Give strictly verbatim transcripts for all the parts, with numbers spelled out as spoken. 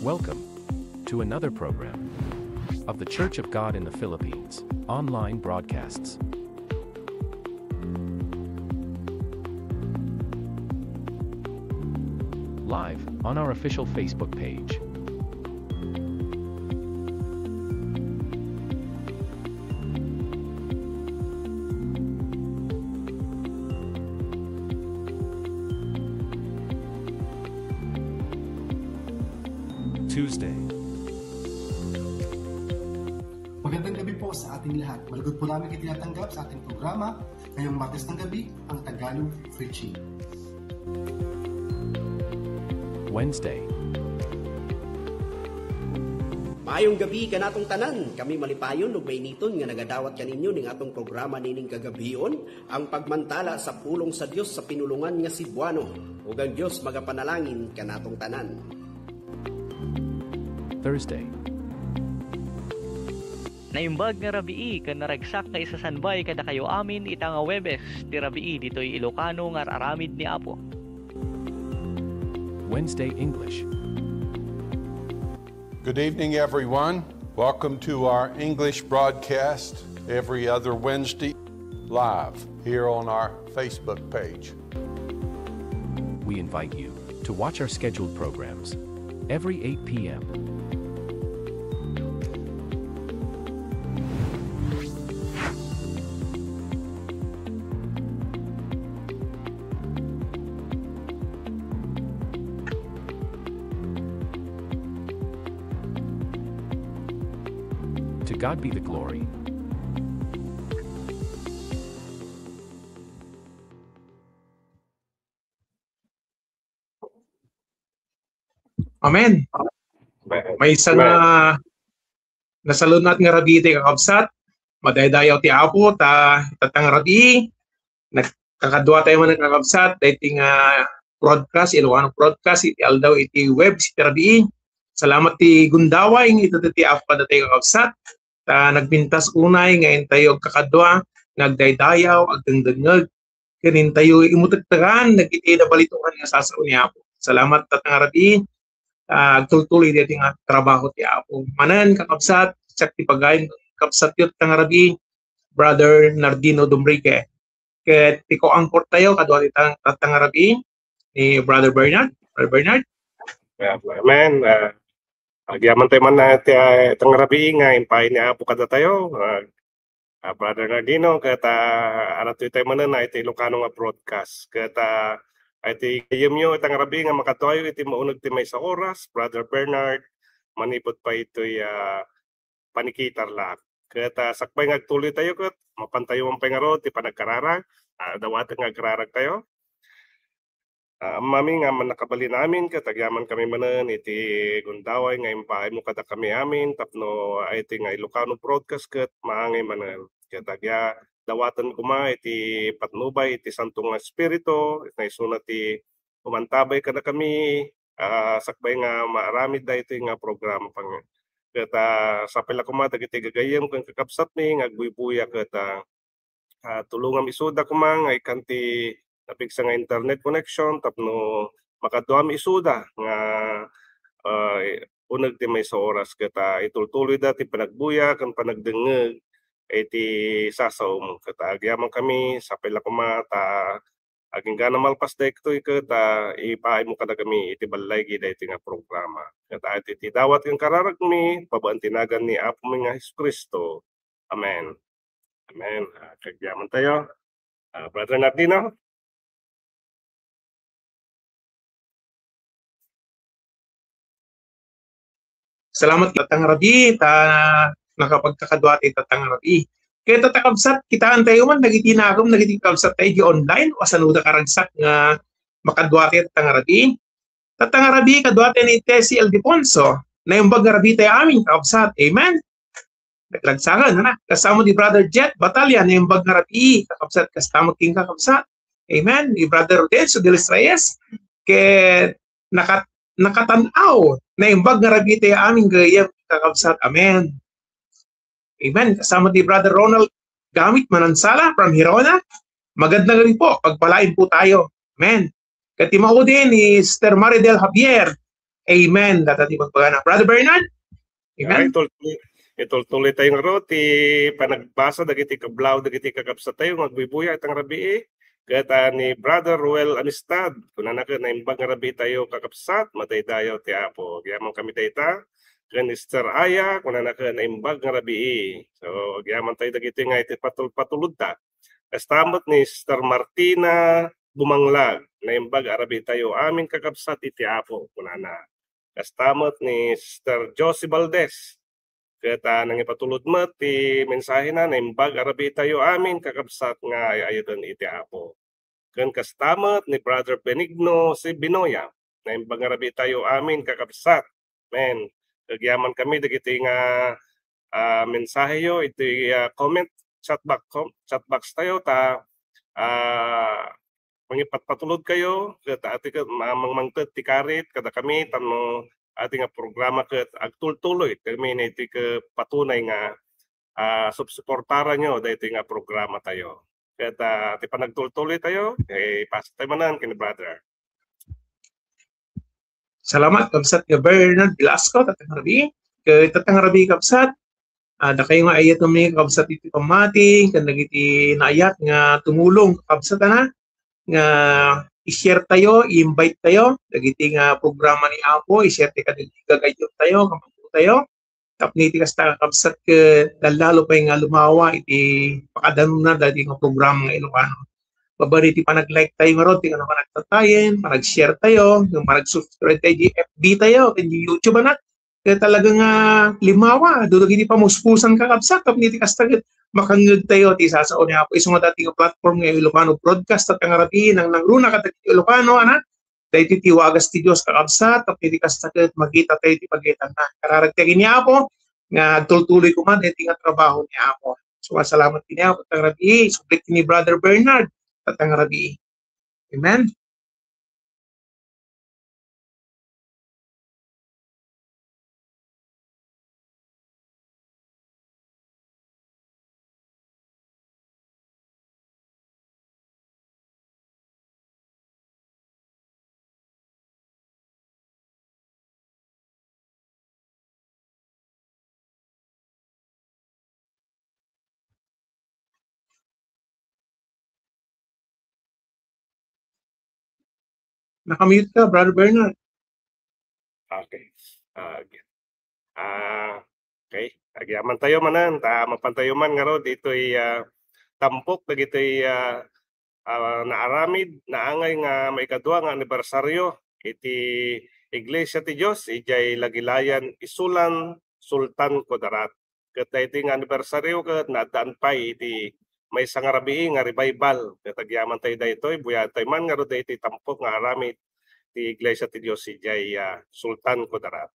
Welcome to another program of The Church of God in the Philippines online broadcasts. Live on our official Facebook page. Tuesday. Magandang gabi po sa ating lahat. Malugod po namin kayo tinatanggap sa ating programa ngayong Martes ng gabi, ang Tagalog Preaching. Wednesday. Maayong gabi kanatong tanan. Kami malipayon ug mainiton nga nagadawat kaninyo ning atong programa nining kagabion, ang pagmantala sa pulong sa Dios sa pinulongan nga Cebuano. Ug ang Dios magapanalangin kanatong tanan. Thursday. Naimbag nga rabii ken naragsak nga isasanbay kadakayo amin ita nga Huwebes ti rabii ditoy Ilocano nga ar-aramid ni Apo. Wednesday English. Good evening, everyone. Welcome to our English broadcast every other Wednesday, live here on our Facebook page. We invite you to watch our scheduled programs every eight p.m. To God be the glory. Amen. Maysa nga nasalun-at nga rabii ti kakabsat, madaydayaw ti Apo, ta, ita nga rabii, nagkakadua tayo man kakabsat, daytoy nga broadcast, Ilocano broadcast, iti aldaw iti Huwebes iti rabii. Salamat ti gundaway nga ita ti Apo kadatayo kakabsat, ta nagpintas unay nga intayo agkakadua, nga agdaydayaw, agdengdengngeg, ken intayo imutektekan dagiti nabalitoan nga sasao ni Apo. Salamat, ita nga rabii, ah, agtultuloy daytoy nga trabaho ti Apo. Manen, kakabsat, siak ti pagayam, kabsatyo, ita nga rabii, Brother Nardino Dumrique. Ket ti co-anchor tayo, kadua ti ta-, ita nga rabii, ni Brother Bernard. Brother Bernard? Yeah, amen. Ah, agyaman tayo man na ti, ah, ita nga rabii nga impaay ni Apo kadatayo. Ah, ah, Brother Nardino, ket, ah, aratyo tayo manen, ah, iti Ilocano nga broadcast. Ket, ah, iti gayyemyo ita nga rabii nga makaduayo iti mauneg ti maysa oras, Brother Bernard, manipud pay itoy, ah, panikitar laeng. Ket, ah, sakbay nga agtuloy tayo ket mapan tayo man pay ngarud ti panagkararag, ah, dawaten nga agrarag tayo. Ah, ammami nga mannakabalin amin ket agyaman kami manen iti gundaway nga impaaymo kadakami amin tapno ay iti nga Ilocano broadcast ket maangay manen. Ket agya dawaten koma iti patnubay iti Santo nga Espiritu, iti isuna ti umantabay kadakami, ah, sakbay nga maaramid daytoy nga programa pang-, ket, ah, sapay la koma dagiti gagayyem ken kakabsatmi nga agbuybuya ket, ah, ah, tulongam isuda koma nga ikkan ti napigsa nga internet connection tapno makaduam isuda nga, ah, uneg ti maysa oras ket, ah, itultuloyda ti panagbuya ken panagdengngeg iti sasaom. Ket agyamankami, sapay la koma ta agingga malpas daytoy ket, ah, ipaaymo kadakami iti balligi daytoy nga programa. Ket iti, iti dawat ken kararagmi, babaen ti nagan ni Apomi nga Jesu-Cristo. Amen. Amen. Ah, agyamantayo. Ah, Brother Nardino? Salamat, Tatang Rabi, ta nakapagkakadua ti Tatang Rabi. Kaya, Tatang Kabsat, kitaentayo man dagiti nakem dagiti kabsat tayo di online, o saan da karagsak nga makadua ti Tatang Rabi. Tatang Rabi, kadua ti ni Tessie Ildefonso, naimbag nga rabii tayo amin, kakabsat. Amen. Nagragsakan, ana. Kasama ni Brother Jet Batalya, naimbag nga rabii, kakabsat, kasama king kakabsat. Amen. Ni Brother Rodencio de los Reyes, ket nakat-, nakatan-aw, naimbag nga rabii tayo amin, gayam, kakabsat. Amen. Amen. Kasama ni Brother Ronald Gamit Manansala from Gerona. Magandang gabi po. Pagpalain po tayo. Amen. Ket ti maudi ni Sister Maridel Javier. Amen. Data ti pagbagana. Brother Bernard? Amen. Ay, tultuloy, itultuloy tayo nga ro, ti panagbasa dagiti kablaw, dagiti kakabsat tayo, nga agbubuya itang rabii. Ket, ah, ni Brother Ruel Amistad, kunana ket naimbag nga rabii tayo, kakabsat, madaydayaw ti Apo. Agyaman kami dayta. Ken Sister Aya, kunana ket naimbag nga rabii. So, agyaman tayo dagiti nga iti patul-, patulodda. Kasta met ni Sister Martina Bumanglag, naimbag a rabii tayo amin kakabsat iti Apo, kunana. Kasta met ni Sister Josie Valdez, ket, ah, nangipatulod met ti mensahena, naimbag a rabii tayo amin kakabsat nga ay-ayaten iti Apo. Ken kasta met ni Brother Benigno C. Binoya, naimbag a rabii tayo amin kakabsat. Amen. Agyaman kami dagiti nga, ah, mensaheyo iti, ah, comment chat box, com-, chat box tayo ta, ah, mangipatpatulod kayo, ket ati ket ma-, mang-, mangted ti karit kadakami, tapno ati nga programa ket agtultuloy kami iti ket patunay nga, ah, supsuportaranyo daytoy nga programa tayo. Ket, ah, ti panagtultuloy tayo, eh, ipasa tayo manen ken ni brother. Salamat, kabsat nga Bernard Velasco, Tatang Rabi. Ket Tatang Rabi, kabsat, ah, dakayo nga ay-ayaten mi, kabsat, iti pammati, ken dagiti naayat nga tumulong, kabsat, ana, nga i-share tayo, i-invite tayo, dagiti nga programa ni Apo, i-share ti kadagiti gagayyem tayo, kamangko tayo. Tapno iti kasta, kakabsat, ket lallalo pay nga lumawa iti pakadanonna dagiti nga programa nga Ilocano. Babaen iti panag-like tayo ngarud, ti nga panagtatayen, panag-share tayo, yung panag-subscribe tayo di F B tayo, ken di YouTube, anak. Kaya talaga nga limawa, dudagiti pamuspusan, kakabsat, tapno iti kasta ket makangngeg tayo ti sasao ni Apo. Isu nga dayta nga platform nga Ilocano Broadcast, Tatang Rabi, nangnangruna kadagiti Ilocano, anak. Daytoy ti wagas ti Dios, kakabsat, tapno iti kasta ket makita tayo ti pagitanna. Kararag tayo ken ni Apo, nga agtultuloy koma daytoy nga trabaho ni Apo. So, salamat ken ni Apo, Tatang Rabi, subli ken ni Brother Bernard, Tatang Rabi. Amen. Nakamute ka, Brother Bernard. Okay. Ah, ag-, ah, okay. Agyaman tayo manen, ta mapan tayo man ngarud ditoy, ah, tampok dagitoy, ah, ah, naaramid, naangay nga maikadua nga anibersaryo iti Iglesia ti Dios idiay Lagilayan, Isulan, Sultan Kudarat. Ket daytoy nga anibersaryo ket naaddaan pay iti maysa nga rabii nga revival. Ket agyaman tayo daytoy, buyaen tayo man ngarud daytoy tampok nga aramid ti Iglesia ti Dios idiay, ah, Sultan Kudarat.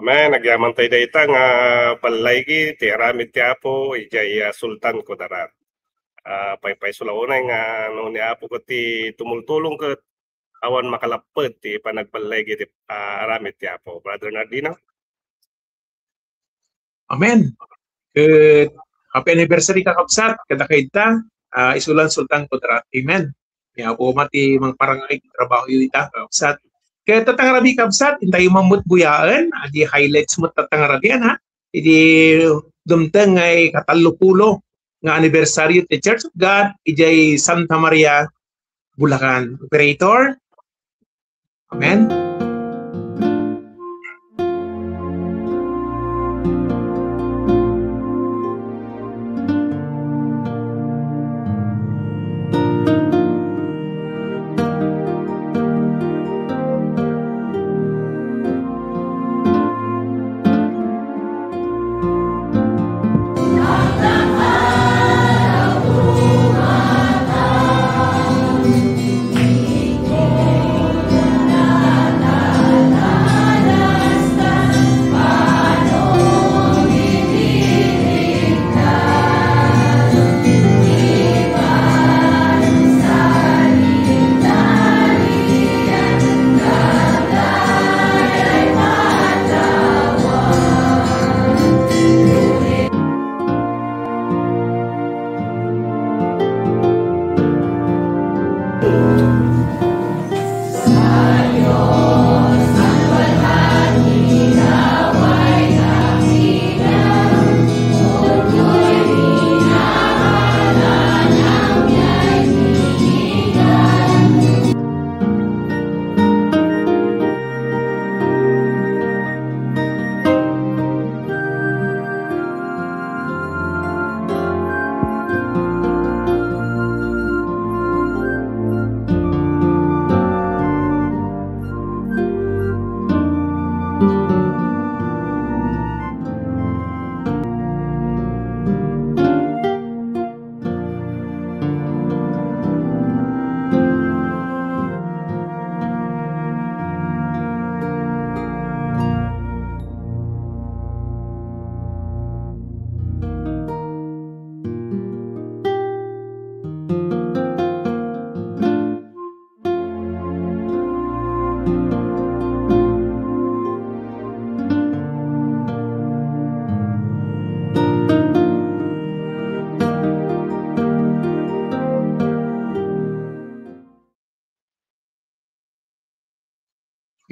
Amen. Agyaman tayo dayta nga ballaygi ti aramid ti Apo, idiay, ah, Sultan, Kudarat. Ah, paypayso la unay nga no ni Apo ket ti tumultulong ket awan makalapped ti panagballaygi ti, ah, aramid ti Apo. Brother Nardino? Amen. Ket happy anniversary, kakabsat, kadakayo ita, ah, isu la Sultan, Kudarat. Amen. Ni Apo Ama ti mangparangay ti trabahoyo ita, kakabsat. Ket tatta ngarud, kakabsat, intayo met buyaen, adi highlights met tatta ngarud, ha? Idi dumteng nga ikatallopulo nga anibersaryo ti Church of God idiay Santa Maria, Bulacan. Operator? Amen.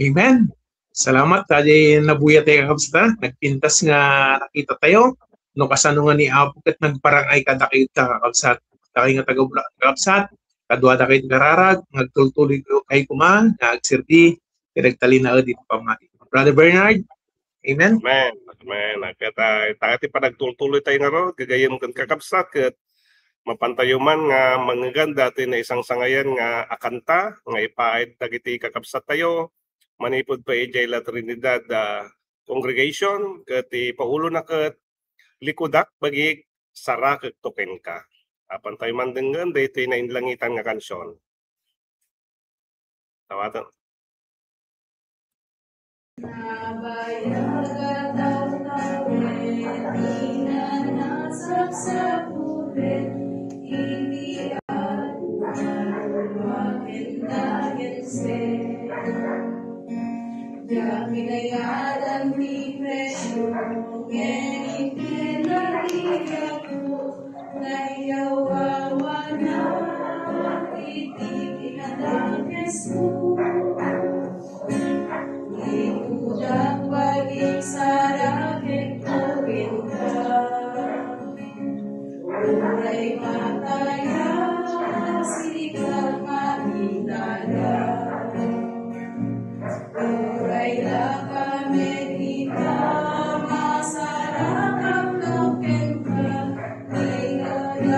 Amen. Salamat, ta di nabuya tayo, kakabsat, ha? Nagpintas nga nakita tayo. No kasano nga ni Apo ket nagparangay kadakayo, kakabsat. Dakayo nga taga-Bulacan, kakabsat. Kaduada kayo kararag, nagtultuloy kayo kuma, nga agserbi, ket agtalinaed iti pammati. Brother Bernard? Amen? Amen. Amen. Ket, ah, ita ti panagtultuloy tayo ngarud, gagayyem ken kakabsat, ket mapantayo man nga mangngeganda ti naisangsangayan nga a kanta nga ipaayda dagiti kakabsat tayo manipud pay idiay La Trinidad, ah, congregation, ket ti paulona ket Likudak Bagik, Sarakekto Kenka. Apantayo man denggen daytoy nainlangitan nga kansion. Awaten. Nabayag a tawen, ina nasapsapulen, iti adu a luma ken dagense. Diak inayadan ti presio, ngem inkay narigato, nayawawanak iti kinadakesmo. Likudak bagik, sarakekto kenka. Uray matayas, sika maginaya. Uray dakami ita, masarakan kenka, di ka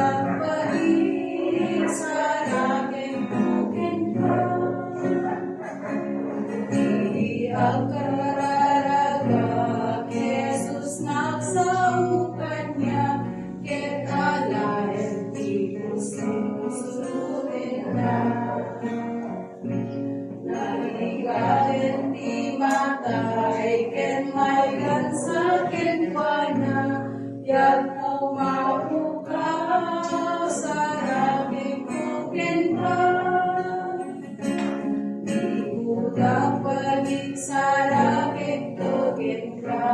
Dapat iksarakento kenka.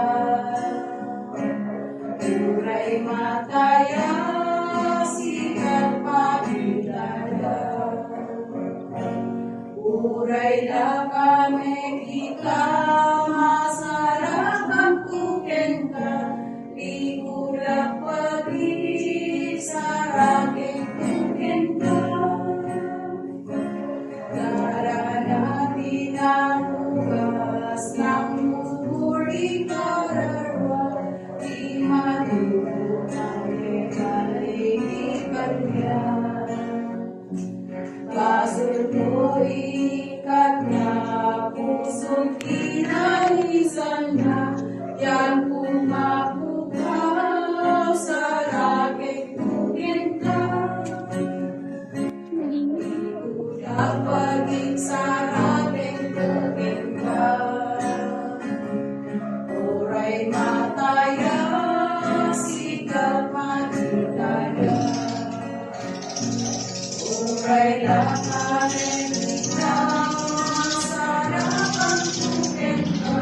Uray mataya, sikat pagitada. Uray la kami kita, masarakanto kenka. Di ko dapat iksarakento kenka. Darana ti narugas, nang mumuri kararwa, di madugo ang legal iti kanya. Basolmo ikatna, pusot kinaisanna, diak mapukaw, sarakento kenka. Ikuda pagiksarakento kenka. Uray mataya, sikat pagitada. Uray la kami kita, masarakanto kenka.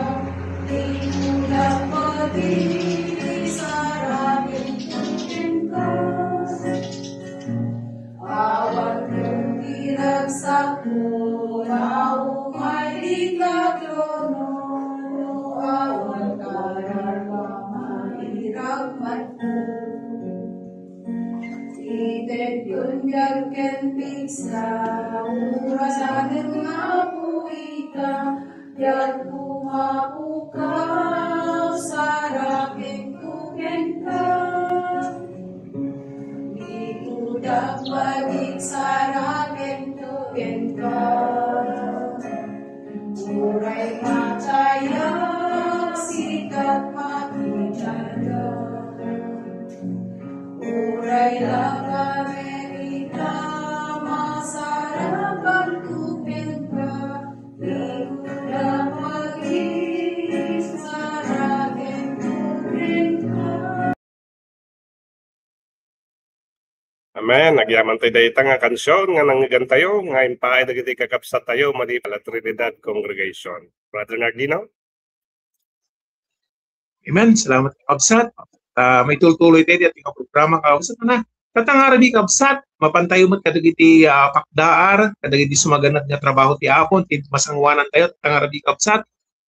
Ikuda pagiksarakento kenka. Awan ti ragsakmo, naumay dika trono, no awan kararwa, mairagmatmo. Itedton diak ken pigsa, urasanem nga Apo ita, diak mapukaw, sarakento kenka. Ikuda pagiksarakento kenka. Uray mataya, sikat pagitada. Uray la kami kita, masarakanto kenka. Ikuda pagiksarakento kenka. Amen. Agyaman tayo dayta nga kansion nga nangngegantayo nga impaay dagiti kakabsattayo madi la Trinidad Congregation. Brother Nardino? Amen. Salamat, kabsat. Ah, maitultuloy tayo dayta nga programa, kabsat, na. Katangarabi, kabsat, mapantayo met kadagiti, ah, pakdaar, kadagiti sumaganad nga trabaho ti Apo, ti masanguanan tayo, katangarabi, kabsat.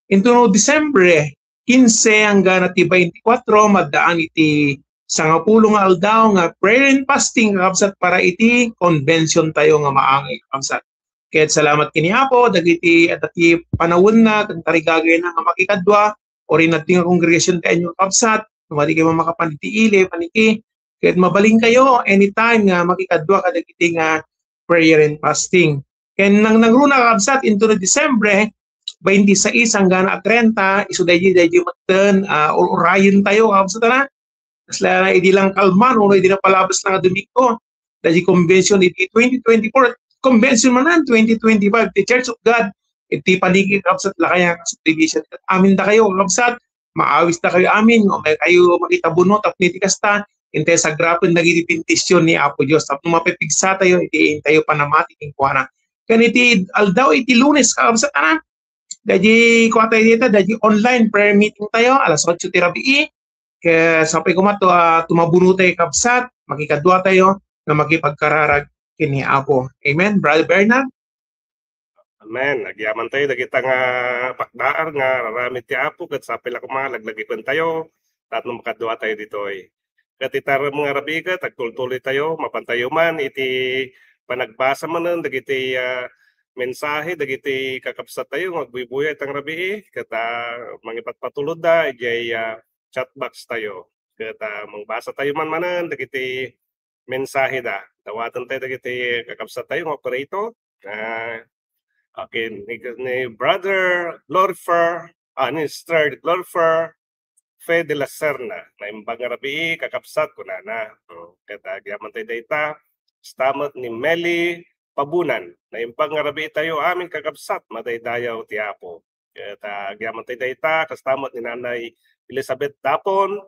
Intono Disyembre kinse hanggang ti baintikwatro, maddaan iti sangapulo nga aldaw nga prayer and fasting, kakabsat, para iti convention tayo nga maangay, kakabsat. Ket salamat ken ni Apo, dagiti adda ti panawenna, ken tarigagayna nga makikadua, uray adda nga kongregasion ti inyo, kakabsat, no madi kayo makapan iti ili, paniki, ket mabalinkayo anytime nga makikadua kadagiti nga prayer and fasting. Ken nang nangruna, kakabsat, intono Disyembre baintisais hanggang a treinta, isu daydi, daydi metten, ah, ur-urayen tayo, kakabsat, na. Kasla idi lang kalman, uno idi napalabas nga Domingo, daydi convention iti twenty twenty-four, convention manen twenty twenty-five, ti Church of God, iti paniki, kakabsat, la kaya nga subdivision. Amin da kayo, kakabsat, maawis da kayo amin, nga umay kayo makita buno, tapno iti kasta, intay sagrapen dagiti bendision ni Apo Dios, tapno mapipigsa tayo, iti intayo panamati kenkuana. Ken iti aldaw iti Lunes, kakabsat, ana, daydi kua tayo dita, daydi online prayer meeting tayo, alas otso ti rabii. Ket sapay koma to, ah, tumabuno tayo, kabsat, makikadua tayo nga makipagkararag ken ni Apo. Amen, Brother Bernard? Amen. Agyaman tayo dagita nga pakdaar nga raramid ti Apo, ket sapay la koma laglagipen tayo, tapno makadua tayo ditoy. Ket ita nga rabii ket agtultuloy tayo, mapan tayo man iti panagbasa manen dagiti, ah, mensahe dagiti kakabsat tayo nga agbuybuya ita nga rabii, ket, ah, mangipatpatulodda idiay, ah, chat box tayo. Ket, ah, mangbasa tayo man manen dagiti mensahe da. Dawaten tayo dagiti kakabsat tayo nga operator. Ah, okay, ni, ni Brother Glorifer, ah, ni Sister Glorifer Fe de la Serna, naimbag nga rabii, kakabsat, kunana. Oh, ket agyaman tayo dayta, kasta met ni Meli Pabunan, naimbag nga rabii tayo amin, kakabsat, madaydayaw ti Apo. Ket, ah, agyaman tayo dayta, kasta met ni Nanay Elizabeth Dapon,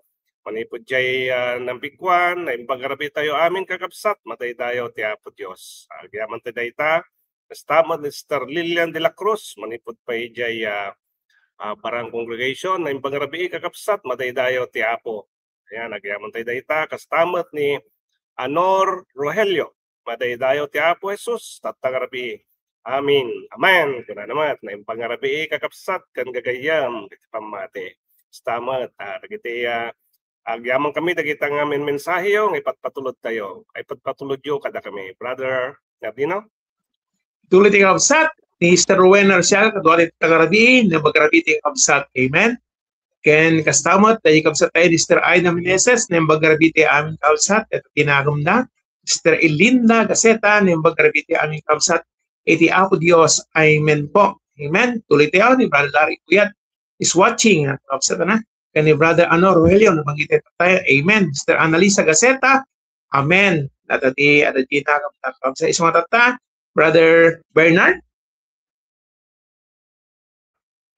manipud jay, ah, Nambiguan, naimbag nga rabii tayo amin, kakabsat, madaydayaw ti Apo Dios. Agyaman tayo dayta, Kasta met ni Sister Lilian de la Cruz, manipud pay idiay, ah, ah, Barang Congregation, naimbag nga rabii, kakabsat, madaydayaw ti Apo. Ayan, agyaman tayo dayta, kasta met ni Anor Rogelio, madaydayaw ti Apo Jesus, tatta nga rabii. Amen. Amen. Kuna naman, naimbag nga rabii, kakabsat, ken gagayyem, iti pammati. Kasta met, ah, dagiti, ah, agyaman kami, dagita nga men-, mensaheyo, nga ipatpatulod tayo. Ay, patpatulodyo kada kami. Brother Nardino? Tuloy ti kabsat ni Sister Rowena Arciaga, kadua ti taga-rabii, naimbag nga rabii ti kabsat. Amen. Ken kasta met, dagiti kabsat tayo ni Sister Aida Meneses, naimbag nga rabii ti amin kabsat, ket tinagumda. Sister Elinda Gaceta, naimbag nga rabii ti amin kabsat. Iti Apo Dios, amen po. Amen. Tuloy tayo ni Brother Larry Puyat is watching, ah, kabsat na. Ken ni Brother Ano Rogelio, nabanggit tayo. Amen. Sister Annalisa Gaceta, amen. Adda ti, adda ti nakabsat. Isu nga tatta, Brother Bernard?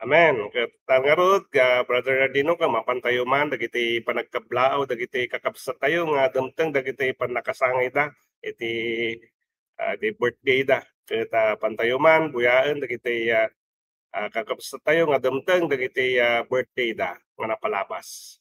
Amen. Ket ngarud, ah, Brother Nardino, ket mapan tayo man dagiti panagkablaaw dagiti kakabsat tayo nga dumteng dagiti pannakasangida iti, ah, iti birthday da. Ket, ah, mapan tayo man buyaen dagiti, ah, ah, kakabsat tayo nga dumteng dagiti, ah, birthday da nga napalabas.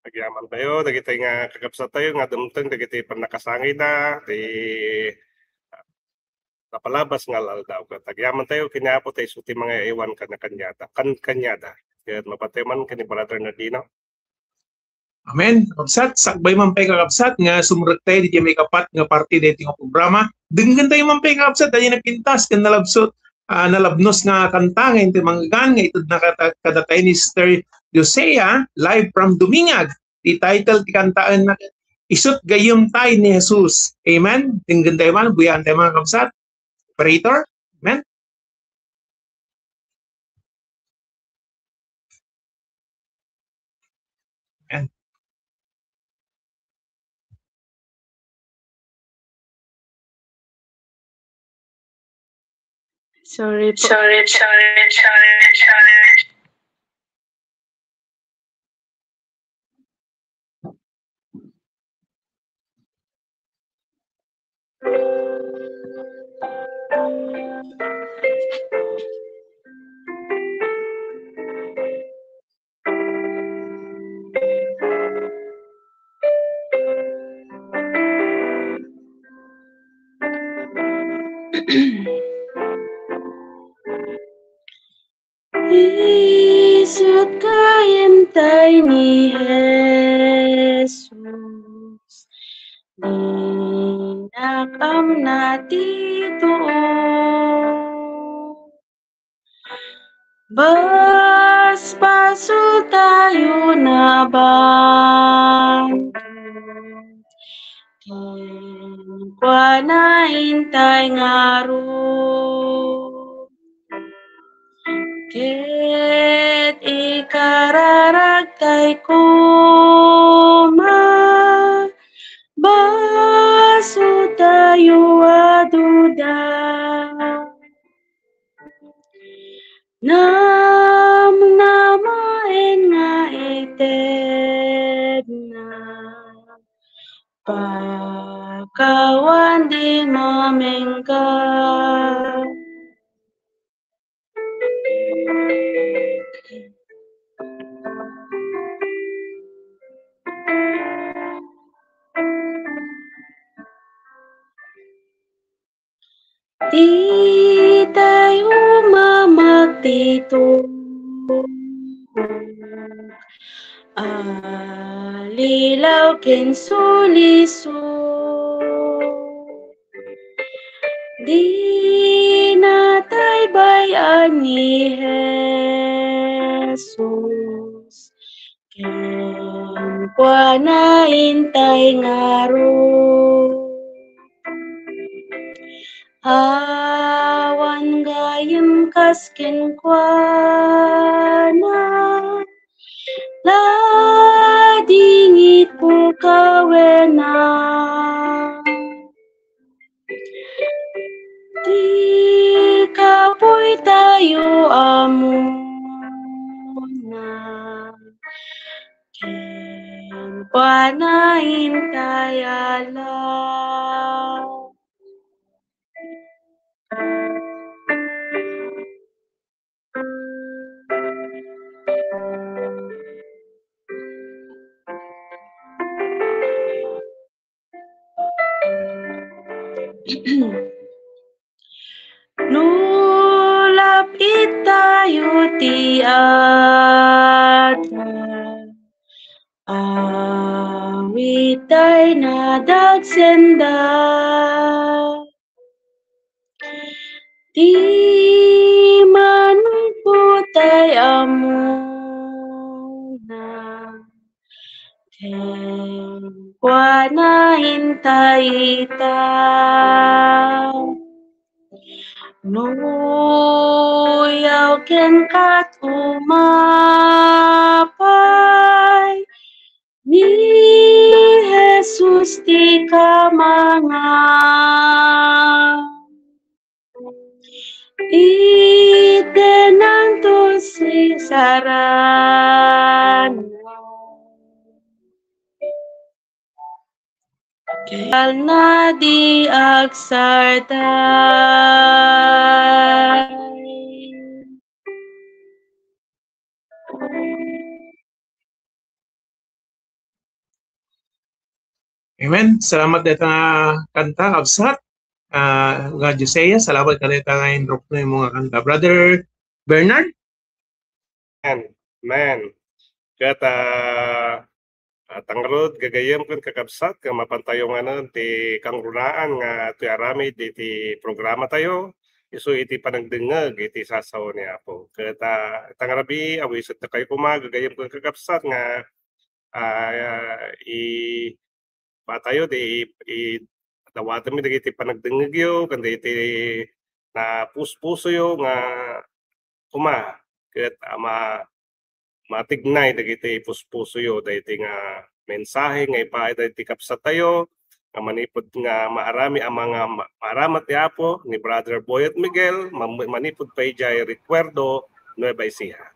Agyaman tayo, dagiti nga kakabsat tayo nga dumteng dagiti pannakasangida, ti napalabas nga al-aldaw. Ket agyaman tayo ken ni Apo ta isu ti mangaywan kaniada, kan-, kaniada. Ket mapan tayo man ken ni Brother Nardino. Amen. Kakabsat, sakbay man pay, kakabsat, nga sumrek tayo diti maikapat nga parte daytoy nga programa. Denggen tayo man pay, kakabsat, daytoy napintas ken nalabsot, ah, nalabnos nga kanta nga intoy manggan nga itedna kada-, kadatayo ni Sister Josea, live from Dumingan. Ti title ti kantaenna, Isut' Gayyem Tay ni Jesus. Amen. Denggen tayo man, buyaan tayo, mga kabsat. Operator. Amen. Amen. Sorry po. Sorry, sorry, sorry, sorry. Isut' gayyem tay ni Jesus, dinak amna ti too. Basbasoltayo nga bangtud kenkuana intay ngarud. Ket ikararagtay koma, basoltayo a duda. Namnamaen nga itedna pakawan mamengga. Ditayo mamaktitok, alilaw ken sulisog. Dina tay bay-an ni Jesus, kenkuana intay ngarud. Awan gayem kas kenkuana, ladingit pukawena. Ti kapuy tayo amuna, kenkuana intay alaw. No lap-it tayo ti adda, awit tay nadagsenda. Ti manungpot tay amuna, kenkuana intay ita. No yaw kenka ti umapay, ni Jesus ti kamangan. Itdenanto ti sarana. Kalna di agsardeng. Amen. Salamat dita nga kanta, kabsat. Ah, nga Josea, salamat ka dita nga inrukno mo nga kanta. Brother Bernard? Amen. Amen. Ket, ah, ah, tangarud, gagayem ken kakabsat, nga mapantayo nganen ti kangrunaan nga ti aramid iti programa tayo, isu iti panagdengngeg iti sasao ni Apo. Ket, ah, tangrabi, awisettayo koma, gagayem ken kakabsat, nga ah, i-, patayo, di i-, i-, dawatenmi dagiti panagdengngegyo, ken dagiti napuspusoyo nga koma, ket, ah, ma-, matignay dagiti puspusoyo, dagiti nga mensahe nga ipaay dagiti kabsattayo, nga manipud nga maarami-, a mga ma-, maaramat ti Apo, ni Brother Boyet Miguel, mam-, manipud pay idiay Recuerdo, Nueva Ecija.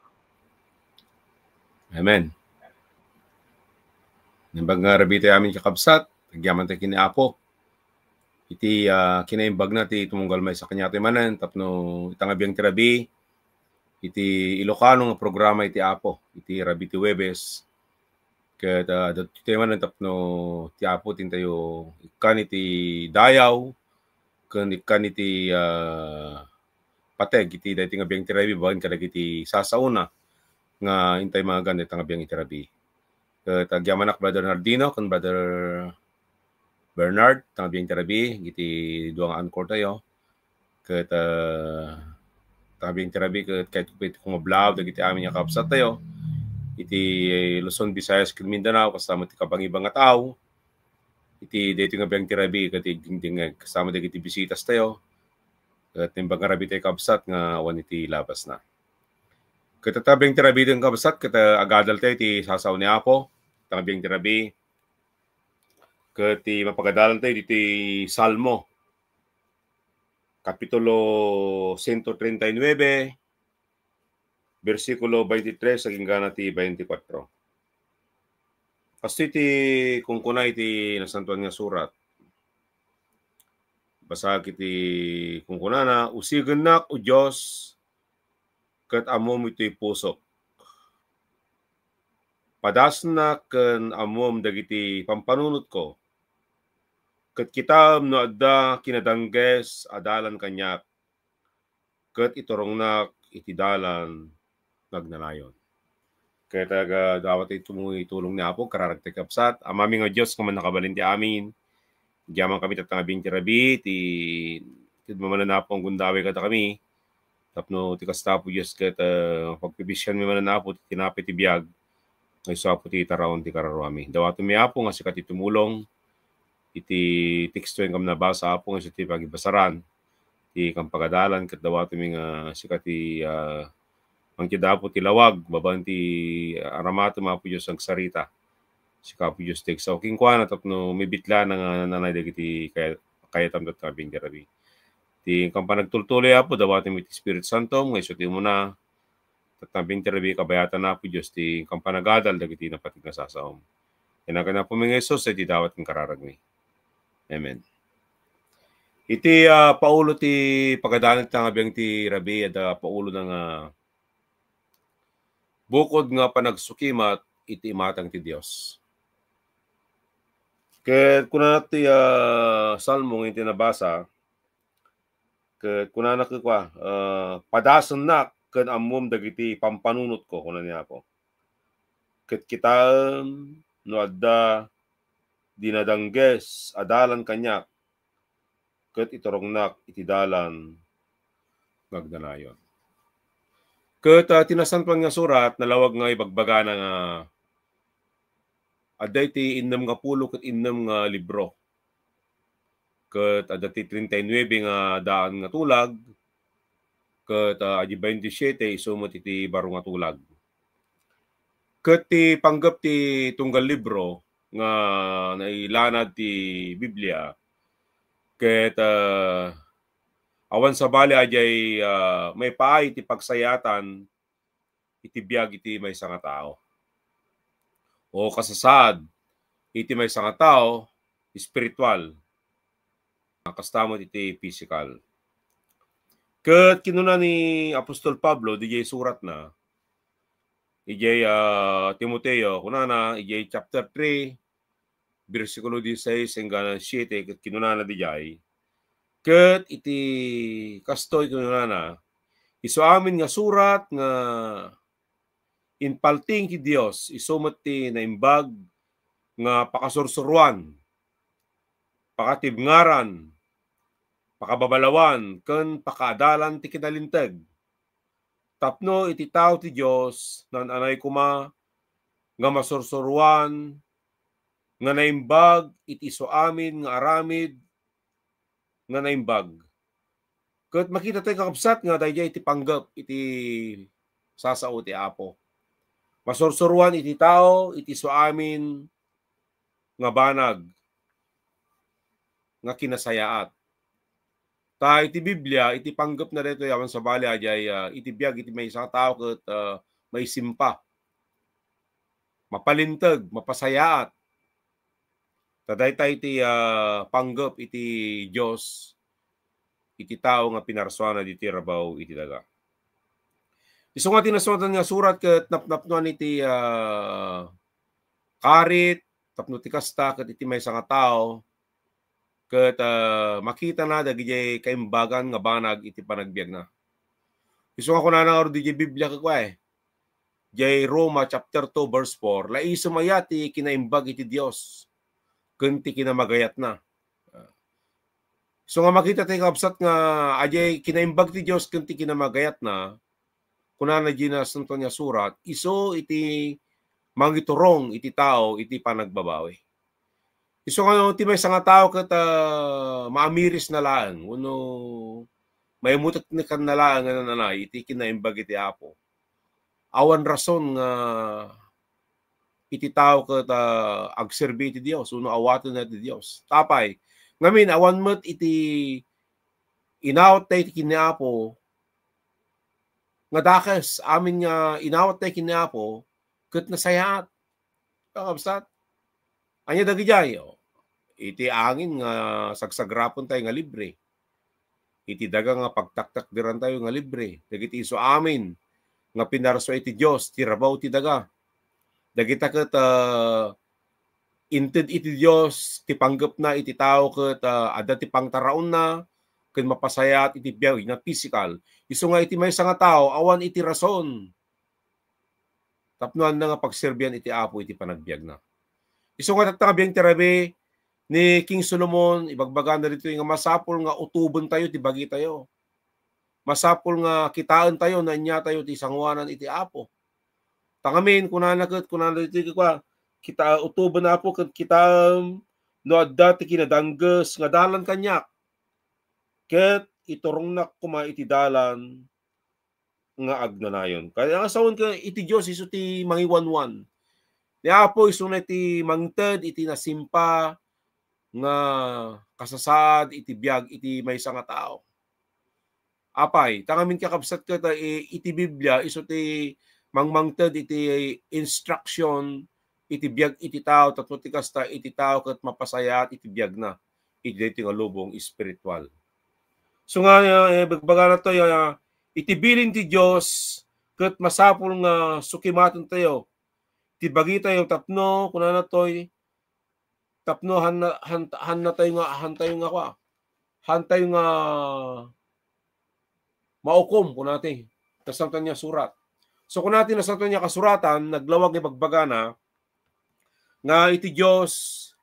Amen. Naimbag nga rabii tayo amin, kakabsat, agyaman tayo ken ni Apo. Iti, ah, kinaimbagna ti tumunggal maysa kaniatayo manen, tapno ita nga biang ti rabii, iti Ilocano nga programa iti Apo, iti rabii ti Huwebes. Ket, ah, ditoy manen tapno ti Apo tintayo ikkan iti dayaw, ken ikkan iti, ah, pateg iti daytoy nga biang ti rabii babaen kadagiti sasaona nga intay maagan dayta nga biang iti rabii. Ket agyamanak, Brother Nardino ken Brother Bernard, ta nga biang ti rabii, iti dua nga anchor tayo. Ket, ah, ta nga biang ti rabii, ket kayatko pay iti kumablaw dagiti amin nga kabsat tayo iti Luzon, Visayas, ken Mindanao, kasama ti kabangibang nga tao. Iti daytoy nga biang ti rabii, ket igdingdingeg kasama dagiti bisitas tayo. Ket naimbag nga rabii tayo, kabsat, nga awan iti labasna. Ket ta nga biang ti rabii, kabsat, ket, ah, agadal tayo iti sasao ni Apo, ta nga biang ti rabii. Ket ti mapagadalan tayo ditoy Salmo, Kapitulo sento treinta y nueve, bersikulo twenty-tres agingga na ti twenty-four. Kastoy ti kunkuna iti Nasantoan nga Surat, Basag iti kunkunana, "Usigennak, O Dios, ket ammom itoy pusok. Padasennak ken ammom dagiti pampanunotko. Ket kitaem no adda kinadangges a dalan kaniak, ket iturongnak iti dalan nga agnanayon." Ket aga dawat iti tulong ni Apo, kararag ti kabsat. Amami nga Dios nga mannakabalin ti amin. Diaman kami tattang abin ti rabii, ti, ti mamanan Apo ang gundaway kada kami. Tapno ti kasta Apo Dios ket, eh, pagpibisian mi manen Apo ti tinapay ti biag. Nga isu Apo ti itaraon ti kararuami. Dawaten mi Apo nga sika ti tumulong iti teksto nga nabasa Apo nga isu ti pagibasaran ti kampagadalan ket dawaten mi nga sika ti, ah, mangted Apo ti lawag babaen ti aramatem Apo Dios agsarita. Sika Apo Dios ti agsao kenkuana tapno mabitlaanna nga nanay dagiti kay-, kayatam tattang abin ti rabii. Ti kampanagtultuloy Apo dawaten mi ti Espiritu Santo nga isu ti umuna tattang abin ti rabii kabayatan Apo Dios ti kampanagadal dagiti napateg nga sasaom. Iti nagan Apo mi nga Jesus, iti dawat ken kararagmi. Amen. Iti, ah, paulo ti pagadalan tattang abin ti rabii, adda paulo na nga bukod nga panagsukimat iti imatang ti Dios. Ket kuna ti, ah, Salmo nga iti nabasa, ket kunana kua, ah, "Padasennak ken ammom dagiti pampanunotko," kuna ni Apo. "Ket kitaem no adda dinadangges a dalan kaniak, ket iturongnak iti dalan nga agnanayon." Ket, ah, ti Nasantoan nga Surat, nalawag nga ibagbagana nga adda iti innem nga pulo ket innem nga libro. Ket adda ti treinta y nueve nga daan nga tulag, ket, ah, adi bainti siete isu met iti baro nga tulag. Ket ti panggep ti tunggal libro nga nailanad ti Biblia, ket, ah, awan sabali a diay, ah, maipaay ti pagsayaatan iti biag iti maysa nga tao. O kasasaad, iti maysa nga tao, espiritual. Kasta met iti pisikal. Ket kinuna ni Apostol Pablo, diay suratna, idiay, ah, Timoteo, kunana, idiay chapter three, bersikulo dieciséis enggana siete, ket kinunana diay, ket iti kastoy kinunana, "Isu amin nga surat nga impaltiing ti Dios, isu met ti naimbag nga pakasursuroan, pakatibngaran, pakababalawan, ken pakaadalan ti kinalinteg. Tapno iti tao ti Dios, naan-anay koma nga masursuroan nga naimbag iti isu amin nga aramid nga naimbag." Ket makita tayo, kakabsat, nga daydiay iti panggep iti sasao ti Apo. Masursuroan iti tao iti isu amin nga banag nga kinasayaat. Ta iti Biblia, iti panggepna daytoy, awan sabali a diay, ah, iti biag iti maysa a tao ket, ah, maisimpa, mapalinteg, mapasayaat. Ta dayta iti, ah, panggep iti Dios iti tao nga pinarsuana ditoy rabaw iti daga. Isu nga ti Nasantoan nga Surat ket napnapnoan iti, ah, karit tapno ti kasta ket iti maysa nga tao ket, ah, makitana dagidiay kaimbagan nga banag iti panagbiagna. Isu nga kunana ngarud diay Biblia ket kua, eh, diay Roma chapter two verse four, "Laisem aya ti kinaimbag iti Dios ken ti kinamagayatna?" Isu nga makita tayo, kabsat, nga adiay kinaimbag ti Dios ken ti kinamagayatna, kunana diay Nasantoan nga Surat, isu iti mangiturong iti tao iti panagbabawi. Isu nga no ti maysa nga tao ket, ah, maamirisna laeng wenno maimuteknekanna laeng nga nananay iti kinaimbag iti Apo, awan rason nga iti tao ket, ah, agserbi iti Dios wenno awatenna ti Dios. Apay? Ngamin, awan met iti inawat tayo iti kinapo nga dakes. Amin nga inawat tayo kinapo ket nasayaat. Kakabsat, ania dagidiay? O, iti angin nga sagsagrapen tayo nga libre. iti daga nga pagtaktakderantayo nga libre, dagiti isu amin nga pinarsua iti Dios ti rabaw ti daga. Dagita ket, ah, inted iti Dios ti panggepna iti tao ket, ah, adda ti pangtaraonna ken mapasayaat iti biag nga pisikal. Isu nga iti maysa nga tao, awan iti rason tapno ania nga pagserbian iti Apo iti panagbiagna. Isu nga tatta nga biag ti rabii ni King Solomon, ibagbagana ditoy nga masapul nga utobentayo ti bagitayo. Masapul nga kitaentayo no ania tayo ti sanguanan iti Apo. Tangamin, kunana ket, kunana ditoy, kua, kita, utoben Apo ket kitaem no adda ti kinadangges nga dalan kaniak. Ket iturongnak koma iti dalan nga agnanayon. Kaya nga sawen ka iti Dios isu ti mangiwanwan. Ni Apo isu na ti mangted iti nasimpa nga kasasaad iti biag iti maysa nga tao. Apay, tangamin kakabsat ket, eh, iti Biblia isu ti mangmangted iti instruction iti biag iti tao, tapno ti kasta iti tao ket mapasayaat iti biagna iti daytoy nga lubong espiritual. So nga, eh, bagbagana to, eh, iti bilin ti Dios ket masapul nga sukimaten tayo ti bagitayo tapno, kunana toy, tapno hanna, han, hanna tayo nga, han tayo nga, kua, han tayo nga maukom, kunati, Nasantoan nga Surat. So, kunati, Nasantoan nga Kasuratan, naglawag nga ibagbagana nga iti Dios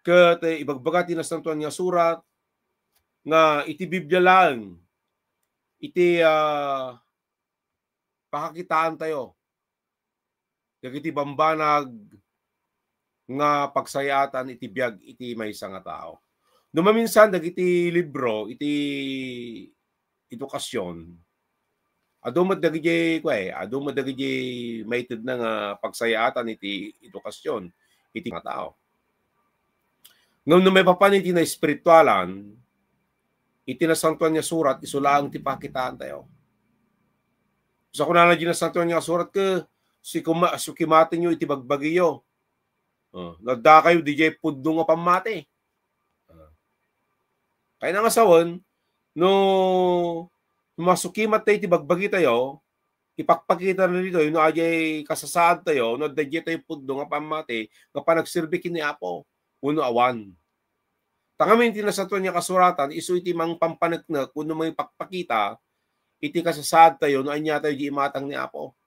ket, eh, ibagbaga ti Nasantoan nga Surat nga iti Biblia laeng iti, ah, pakakitaan tayo dagiti bambanag nga pagsayaatan iti biag iti maysa nga tao. No maminsan dagiti libro iti edukasyon, adu met dagiti, kuay, adu met dagiti maitedna nga pagsayaatan iti edukasyon iti nga tao. Ngem no maipapan iti naespiritualan, iti Nasantoan nga Surat, isu laeng ti pakitaan tayo. Sa kunana di Nasantoan nga Surat, ke, sikuma-, sukimatenyo iti bagbagiyo. Oh, no adda kayo, didiay pudno nga pammati. Ah. Kayna nga sawen, no masukimat tayo iti bagbagi tayo, ipakpakita na ditoy no adiay kasasaad tayo, no adda diay tayo pudno nga pammati, nga panagserbi ken ni Apo, wenno awan. Tangamin ti Nasantoan nga Kasuratan, isu iti mangpampaneknek wenno mangipakpakita iti kasasaad tayo no ania tayo di imatang ni Apo.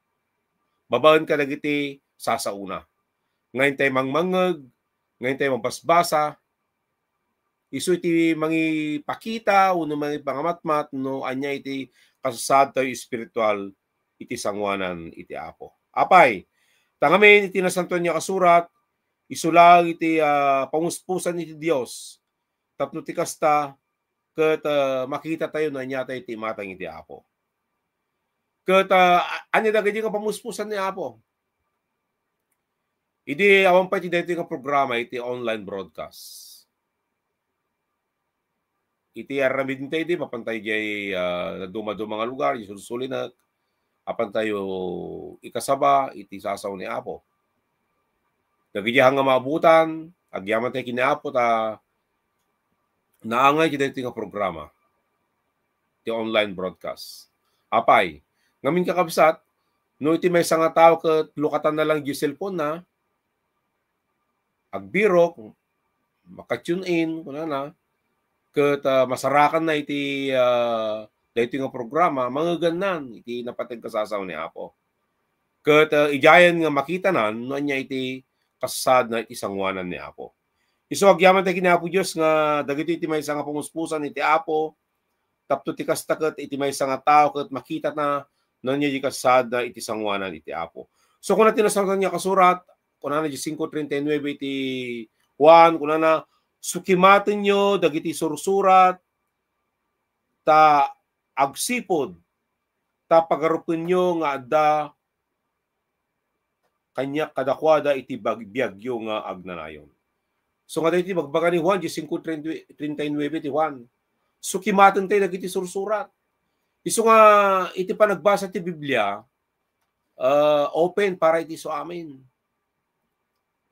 Babaen kadagiti sasaona. Ngayon tayo mangmangeg, ngayon tayo mabasbasa, isu iti mangipakita wenno mangipangamatmat no ania iti kasasaad tayo espiritual iti sanguanan iti Apo. Apay, tangamin iti Nasantoan nga Kasurat, isu laeng iti, ah, pamuspusan iti Dios. Tapno ti kasta, ket, ah, makita tayo no ania tayo ti imatang iti Apo. Ket, ah, ania dagiti nga pamuspusan ni Apo? Idi awan pay ti daytoy nga programa iti online broadcast. Iti aramid tayo idi, mapan tayo diay, ah, naduma-duma nga lugar, diay sulsulinek, apan tayo ikasaba iti sasao ni Apo. Dagiti nga maabutan, agyaman tayo ken ni Apo ta naangay ti daytoy nga programa, ti online broadcast. Apay, ngamin kakabsat, no iti maysa nga tao ket lukatanna lang diay cellphone na, agbirok, maka-tune in, kunana, ket, ah, masarakanna iti, ah, daytoy nga programa, mangegannan iti napateg nga sasao ni Apo. Ket, ah, idiayen nga makitanan no ania iti kasasaadna iti sanguanan ni Apo. Isu, agyaman tayo ken ni Apo Dios nga dagitoy iti maysa nga pamuspusan iti Apo, tapno ti kasta ket iti maysa nga tao ket makitana no ania ti kasasaadna iti sanguanan iti Apo. So, kuna ti Nasantoan nga Kasurat, kunana diay singko treinta y nueve iti Juan, kunana, "Sukimatenyo dagiti sursurat ta agsipud ta pagarupenyo nga adda kaniak kadakuada iti bag-, biagyo nga agnanayon." So, nga daytoy ibagbaga ni Juan, diay singko treinta y nueve ti Juan. Sukimaten tayo dagiti sursurat. Isu nga iti panagbasa ti Biblia, ah, open para iti isu amin.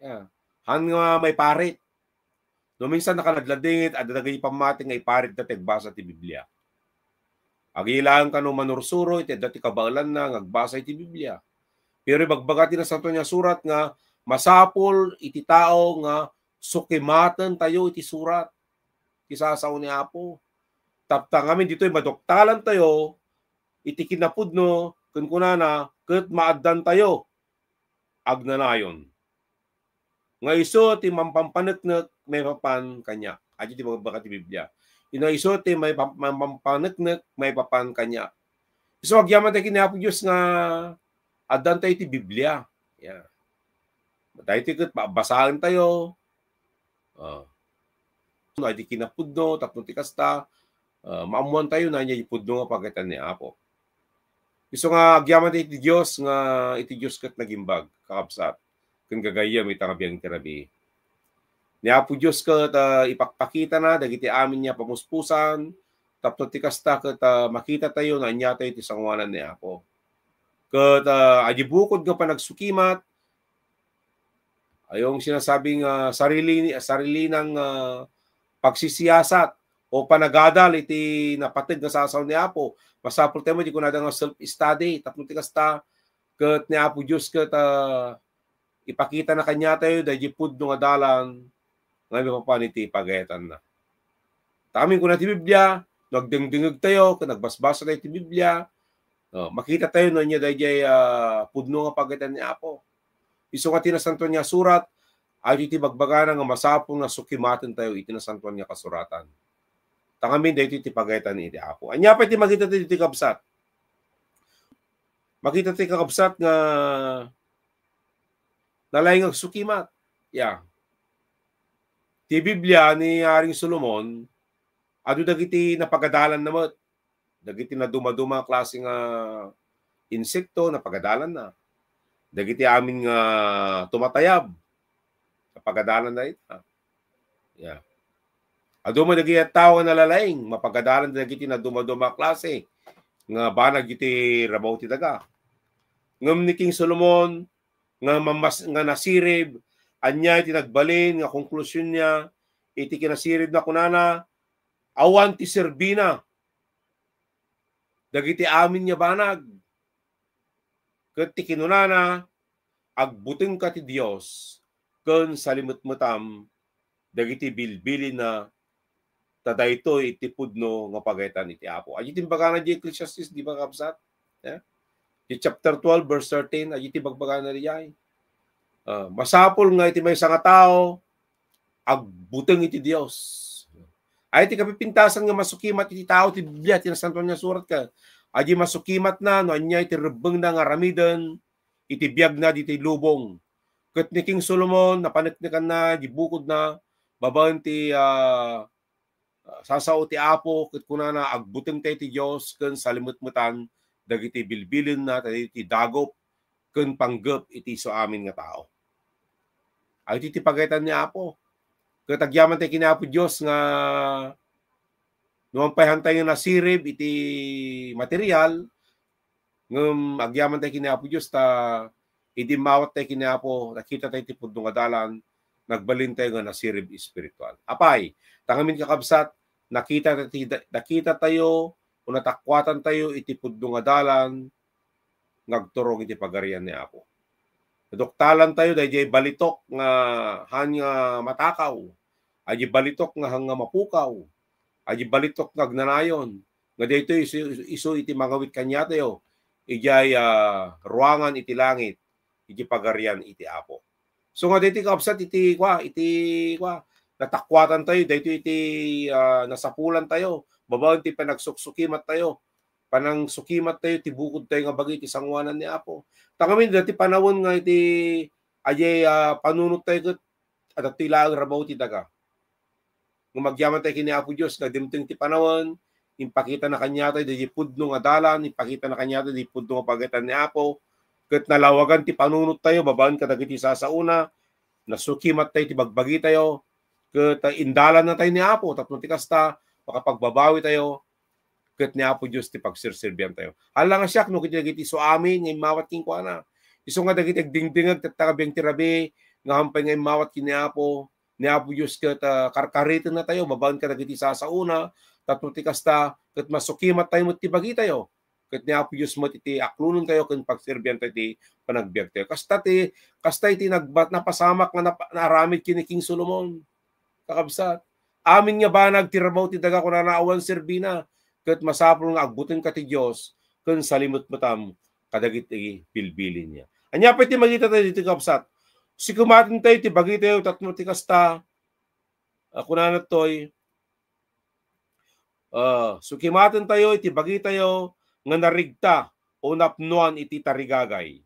Yeah. Han nga maiparit. No minsan nakaladladingit, adda dagiti pammati nga iparit da ti agbasa ti Biblia. Agilaen kano manursuro iti adda ti kabaelanna nga agbasa iti Biblia. Pero ibagbaga ti Nasantoan nga Surat nga masapul iti tao nga sukimaten tayo iti surat, ti sasao ni Apo. Tapno ngamin ditoy maduktalan tayo iti kinapudno, ken kunana, ket maaddan tayo agnanayon. Nga isu ti mampampaneknek maipapan kaniak. Adi ti ibagbaga ti Biblia. Nga isu ti maipam-, mampampaneknek maipapan kaniak. Isu agyaman tayo ken ni Apo Dios nga addan tayo iti Biblia. Yeah. Daytoy ket babasaen tayo. Ah. No, adi kinapudno, tapno ti kasta, ah, maammoan tayo no ania ti pudno nga pagayatan ni Apo. Isu nga agyaman tayo iti Dios nga iti Dios ket nagimbag, kakabsat, ken gagayyem ita nga biag ti rabii. Ni Apo Dios ket, ah, ipakpakitana dagiti amin nga pamuspusan, tapno ti kasta ket, ah, makita tayo no ania tayo ti sangoanan ni Apo. Ket, ah, adi bukod nga panagsukimat, ayong sinasabing, ah, sarili, sarilinang, ah, pagsisiyasat o panagadal iti napateg nga sasao ni Apo. Masapul tayo met, di kunada nga self-study, tapno ti kasta, ket ni Apo Dios ket, ah, ipakitana kaniatayo daydi pudno nga dalan nga maipapan iti pagayatanna. Ta amin kuna ti Biblia, no agdengdengeg tayo, ken agbasbasa tayo ti Biblia, no, makita tayo no ania daydiay, ah, pudno nga pagayatan ni Apo. Isu nga ti Nasantoan nga Surat, adu iti bagbagana nga masapul nga sukimaten tayo iti Nasantoan nga Kasuratan. Ta ngamin daytoy ti pagayatan iti Apo. Ania pay ti makita tayo iti kabsat? Makita ti kakabsat nga nalaing agsukimat. Ya. Ti Biblia ni Haring Solomon, adu dagiti napagadalanna met. Dagiti nadumaduma a klase nga insekto, napagadalanna. Dagiti amin nga tumatayab, napagadalanna ita. Ya. Adu met dagiti tattao nga nalalaing, mapagadalan dagiti nadumaduma a klase nga banag iti rabaw ti daga. Ngem ni King Solomon nga mamas-, nga nasirib, ania iti nagbalin nga konklusionna iti kinasiribna? Kunana, awan ti serbina dagiti amin nga banag. Ket ti kinunana, agbutengka ti Dios ken salimetmetam dagiti bilbilinna, ta daytoy ti pudno nga pagayatan iti Apo. Adi ti imbagana di Ecclesiastes, di ba, kabsat? Eh? Di chapter twelve, verse thirteen, adi ti bagbagana di ay. Ah, masapul nga iti maysa nga tao, agbuteng iti Dios. Ay, ti kapipintasan nga masukimat iti tao ti Biblia, ti Nasantoan nga Surat ka. Adi masukimatna, no ania iti rebbengna nga aramiden, iti biagna ditoy lubong. Ket ni King Solomon, napaneknekanna, di bukodna, babaen ti, ah, sasao ti Apo, ket kunana, agbuteng tayo ti Dios, ken salimetmetan dagiti bilbilenna, dagiti dagop, ken panggep iti isu amin nga tao. Ay, iti ti pagayatan ni Apo. Ket agyaman tayo ken ni Apo Dios nga no ampay hantay nga nasirib iti material, ngem agyaman tayo ken ni Apo Dios ta idi immawat tayo ken ni Apo, nakita tayo ti pudno nga dalan, nagbalin tayo nga nasirib espiritual. Apay, ta ngamin kakabsat, nakita tayo ti, nakita tayo o natakuatan tayo iti pudno nga dalan nga agturong iti pagarian ni Apo. Naduktalan tayo daydiay balitok nga han nga matakaw, adi balitok nga han nga mapukaw, adi balitok nga agnanayon, nga daytoy isu, isu iti mangawit kaniatayo idiay, ah, ruangan iti langit, iti pagarian iti Apo. So nga daytoy, kabsat, iti, kua, iti, kua, natakuatan tayo, daytoy iti, ah, nasapulan tayo, babaen ti panagsuksukmat tayo, panangsukimat tayo ti bukod tayo nga bagi iti sangoanan ni Apo. Ta ngamin, dati panawen nga iti, adi, ah, panunot tayo ket, adda ti laeng rabaw ti daga. Ngem agyaman tayo ken ni Apo Dios nga dimteng ti panawen, impakitana kaniatayo daydi pudno nga dalan, impakitana kaniatayo daydi pudno nga pagayatan ni Apo, ket nalawagan ti panunot tayo babaen kadagiti sasaona, nasukimat tayo ti bagbagi tayo, ket, ah, indalanna tayo ni Apo, tapno ti kasta, makapagbabawi tayo, ket ni Apo Dios ti pagserserbian tayo. Hala nga siak, no, ket dagiti isu amin nga immawat kenkuana. Isu nga dagiti agdingdingeg tatta nga biag ti rabii, nga hampay nga immawat ken ni Apo, ni Apo Dios ket, ah, karkaritenna tayo babaen kadagiti sasaona, Tapno ti kasta, ket masukimat tayo met ti bagitayo. Ket ni Apo Dios met iti aklonentayo ken pagserbiantayo ti panagbiagtayo. Kasta ti, kasta iti nagba-, napasamak nga napa-, naaramid ken ni King Solomon. Kakabsat, amin nga banag ti rabaw ti daga, kunana, awan serbina, ket masapul nga agbutenka ti Dios ken salimetmetam kadagiti bilbilin niya. Ania pay ti makita tayo ditoy, kabsat? Sukimaten tayo ti bagitayo tapno ti kasta, ah, kunana toy, ah, sukimaten tayo iti bagitayo nga narigta o napnoan iti tarigagay.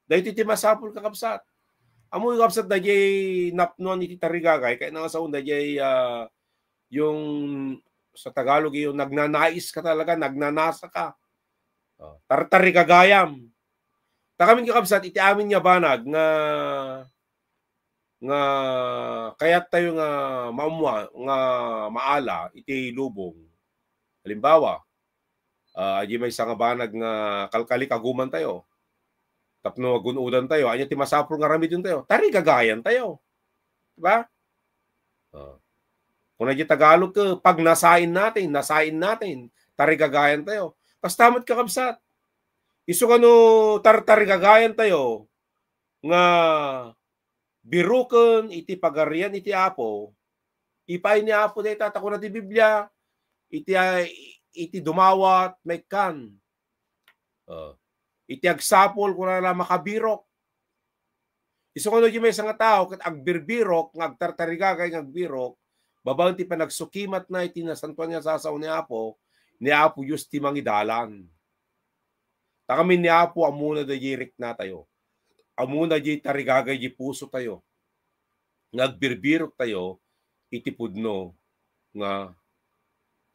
Daytoy ti masapul, kakabsat. Ammo, kakabsat, dayjay napnoan iti tarigagay, kayatna nga saon dayjay, ah, yung sa Tagalog, yung nagnanais ka talaga, nagnanasa ka. Oh, tartarigagayam. Ta kami, kakabsat, iti amin nga banag nga, nga kayat tayo nga maamua-, nga maala iti lubong. Halimbawa, ah, adi maysa nga banag nga kalkalikaguman tayo. Tapno agun-odan tayo, ania ti masapul nga aramiden tayo? Tarigagayan tayo. Di ba? Ah. Kuna di Tagalog ka, pagnasain natin, nasain natin, tarigagayan tayo. Kasta met, kakabsat. Isu kano tartarigagayan tayo nga biroken iti pagarian iti Apo, ipaay ni Apo dayta, ta kuna ti Biblia, iti, iti dumawat, maikkan. Oh. Iti agsapul, kuna la, makabirok. Isu kano di maysa nga tao ket agbirbirok, nga agtartarigagay nga agbirok, babaen ti panagsukimatna iti nasantoan nga sasao ni Apo, ni Apo Dios ti mangidalan. Ta kami ni Apo, ammona dayjay riknatayo. Ammona dayjay tarigagay di pusotayo. Nga agbirbirok tayo iti pudno nga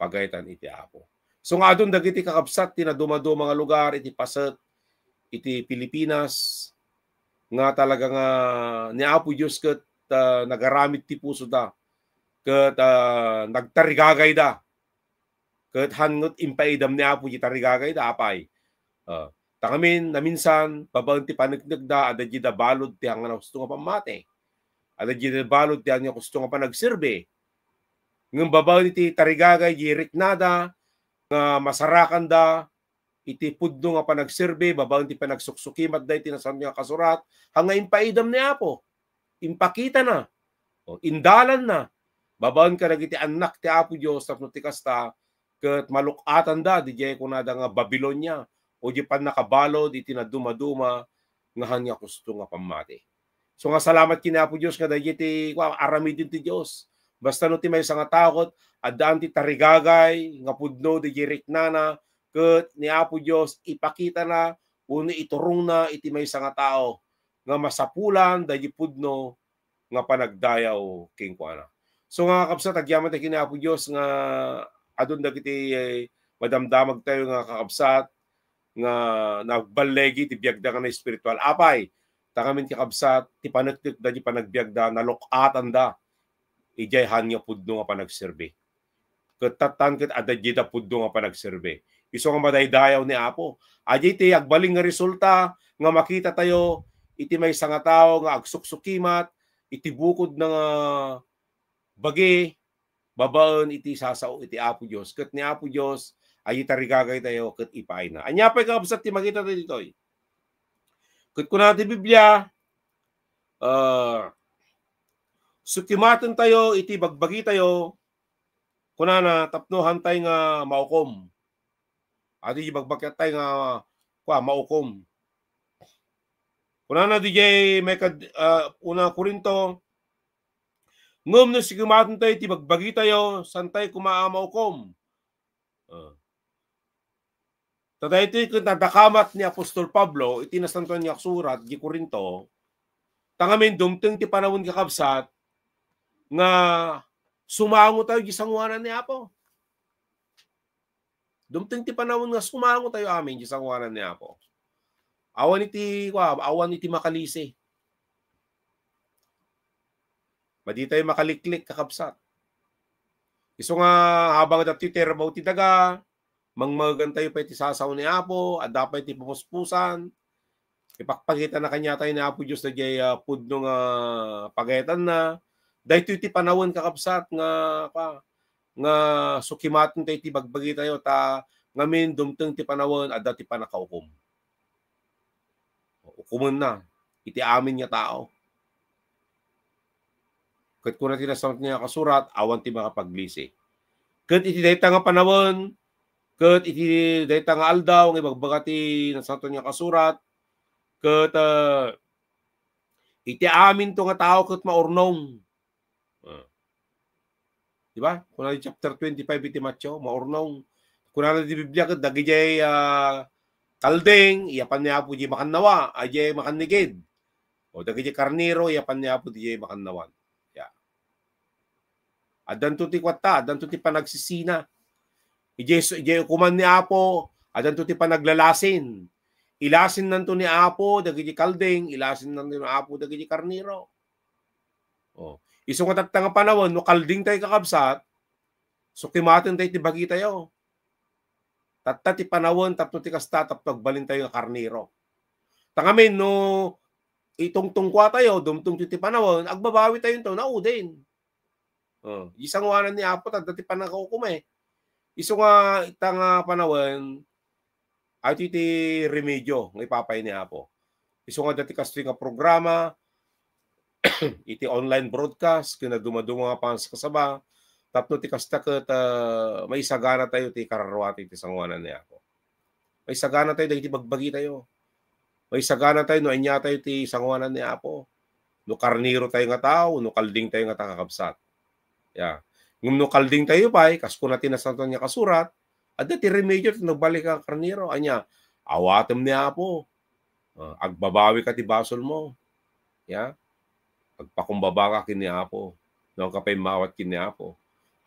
pagayatan iti Apo. So nga adun dagiti kakabsat ti nadumaduma nga lugar iti paset iti Pilipinas nga talaga nga ni Apo Dios ket, ah, nagaramid ti pusoda ket, ah, nagtarigagayda. Ket han nget impaidam ni Apo di tarigagayda, apay? Ah, ta ngamin, naminsan, babaen ti paneknekda, adda dida balud ti han nga husto nga pammati. Adda dida balud ti han nga husto nga panagserbi. Ngem babaen iti tarigagay di riknada nga masarakanda iti pudno nga panagserbi, babaen ti panagsuksukimada iti Nasanto nga Kasurat, han nga impaidam ni Apo. Impakitana, o, indalanna, babaen kadagiti annak ti Apo Dios, tapno ti kasta, ket maluk-atanda, didiay kunada nga Babilonia, o di pannakabalud iti nadumaduma nga han nga husto nga pammati. So nga salamat ken ni Apo Dios nga dagiti, kua, aramiden ti Dios. Basta no ti maysa nga tao ket addaan ti tarigagay nga pudno didiay riknana, ket ni Apo Dios ipakitana wenno iturongna iti maysa nga tao nga masapulan daydi pudno nga panagdayaw kenkuana. So nga, kakabsat, agyaman tayo ken ni Apo Dios nga adun dagiti, eh, madamdamag tayo nga kakabsat nga nagballigi ti biagda nga espiritual. Apay, ta ngamin, kakabsat, ti paneknek da di panagbiagda, naluk-atanda idiay han nga pudno nga panagserbi. Ket tattan ket adda dida pudno nga panagserbi. Isu nga madaydayaw ni Apo. Adi ti agbalin nga resulta nga makita tayo iti maysa nga tao nga agsuksukimat iti bukod nga bagi babaen iti sasao iti Apo Dios. Ket ni Apo Dios, adi tarigagay tayo ket ipaayna. Ania pay, kakabsat, ti makita tayo ditoy? Ket kuna ti Biblia, ah, sukimaten tayo iti bagbagi tayo, kunana, tapno hantay nga maukom. Adi di bagbagi tay nga, kua, maukom. Kunana didiay may kad-, ah, una Corinto, ngem no sukimaten tayo iti bagbagi tayo, santay koma a maukom. Ah. Ta daytoy ket nadakamat ni Apostol Pablo iti Nasantoan nga Surat di Corinto, ta ngamin dumteng ti panawen, kakabsat, nga sumango tayo di sangoanan ni Apo. Dumteng ti panawen nga sumango tayo amin di sangoanan ni Apo. Awan iti, kua, awan iti makalisi. Madi tayo makaliklik, kakabsat. Isu nga habang datoy ti rabaw ti daga, mangmaegan tayo pay ti sasao ni Apo, adda pay ti pamuspusan, ipakpakitana kaniatayo ni Apo Dios daydiay, ah, pudno nga pagayatanna. Daytoy ti panawen, kakabsat, nga, pa, nga sukimaten tayo iti bagbagi tayo, ta ngamin dumteng ti panawen, adda ti pannakaukom. Ukomenna iti amin nga tao. Ket kuna ti Nasantoan nga Kasurat, awan ti makapaglisi. Ket iti dayta nga panawen, ket iti dayta nga aldaw nga ibagbaga ti Nasantoan nga Kasurat, ket, ah, iti aminto nga tao ket maurnong. Ah. Di ba? Kuna di chapter twenty-five iti Mateo, maurnong. Kunana di Biblia ket dagidiay, ah, kalding, iyapan ni Apo di makannawa, adiay makannigid. O dagidiay karnero, iyapan ni Apo diay makannawan. Ya. Addanto ti kuatta, addanto ti panagsisina. Idiay, idiay ukoman ni Apo, addanto ti panaglalasin. Ilasinnanto ni Apo dagiti kalding, ilasinnanto ni Apo dagiti karnero. Oh. Isu nga tatta nga panawen, no kalding tayo, kakabsat, sukimaten tayo ti bagi tayo. Tatta ti panawen tapno ti kasta, tapno agbalin tayo nga karnero. Ta ngamin, no itungtungkua tayo, dumtungto ti panawen, agbabawi tayo ito, naudin. Oh, di sanguanan ni Apo, tatta ti pannakaukom eh. Isu nga ita nga panawen, iti ti remedyo nga ipapay ni Apo. Isu nga dati kastoy nga programa, iti online broadcast, ken dumaduma nga panaskasaba, tapno ti kasta ket, ah, maisagana tayo ti kararuat iti sanguanan ni Apo. Maisagana tayo dagiti bagbagi tayo. Maisagana tayo no ania tayo ti sanguanan ni Apo. No karnero tayo nga tao, no kalding tayo nga tao, kakabsat. Ya. Ngem no kalding tayo pay, kas kuna ti Nasantoan nga Kasurat, adda ti remedyo ti nagbalik a karnero. Ania, awatem ni Apo. Ah, agbabawi ka ti basol mo. Ya. Agpakumbaba ka ken ni Apo. No, agpammawat ken ni Apo.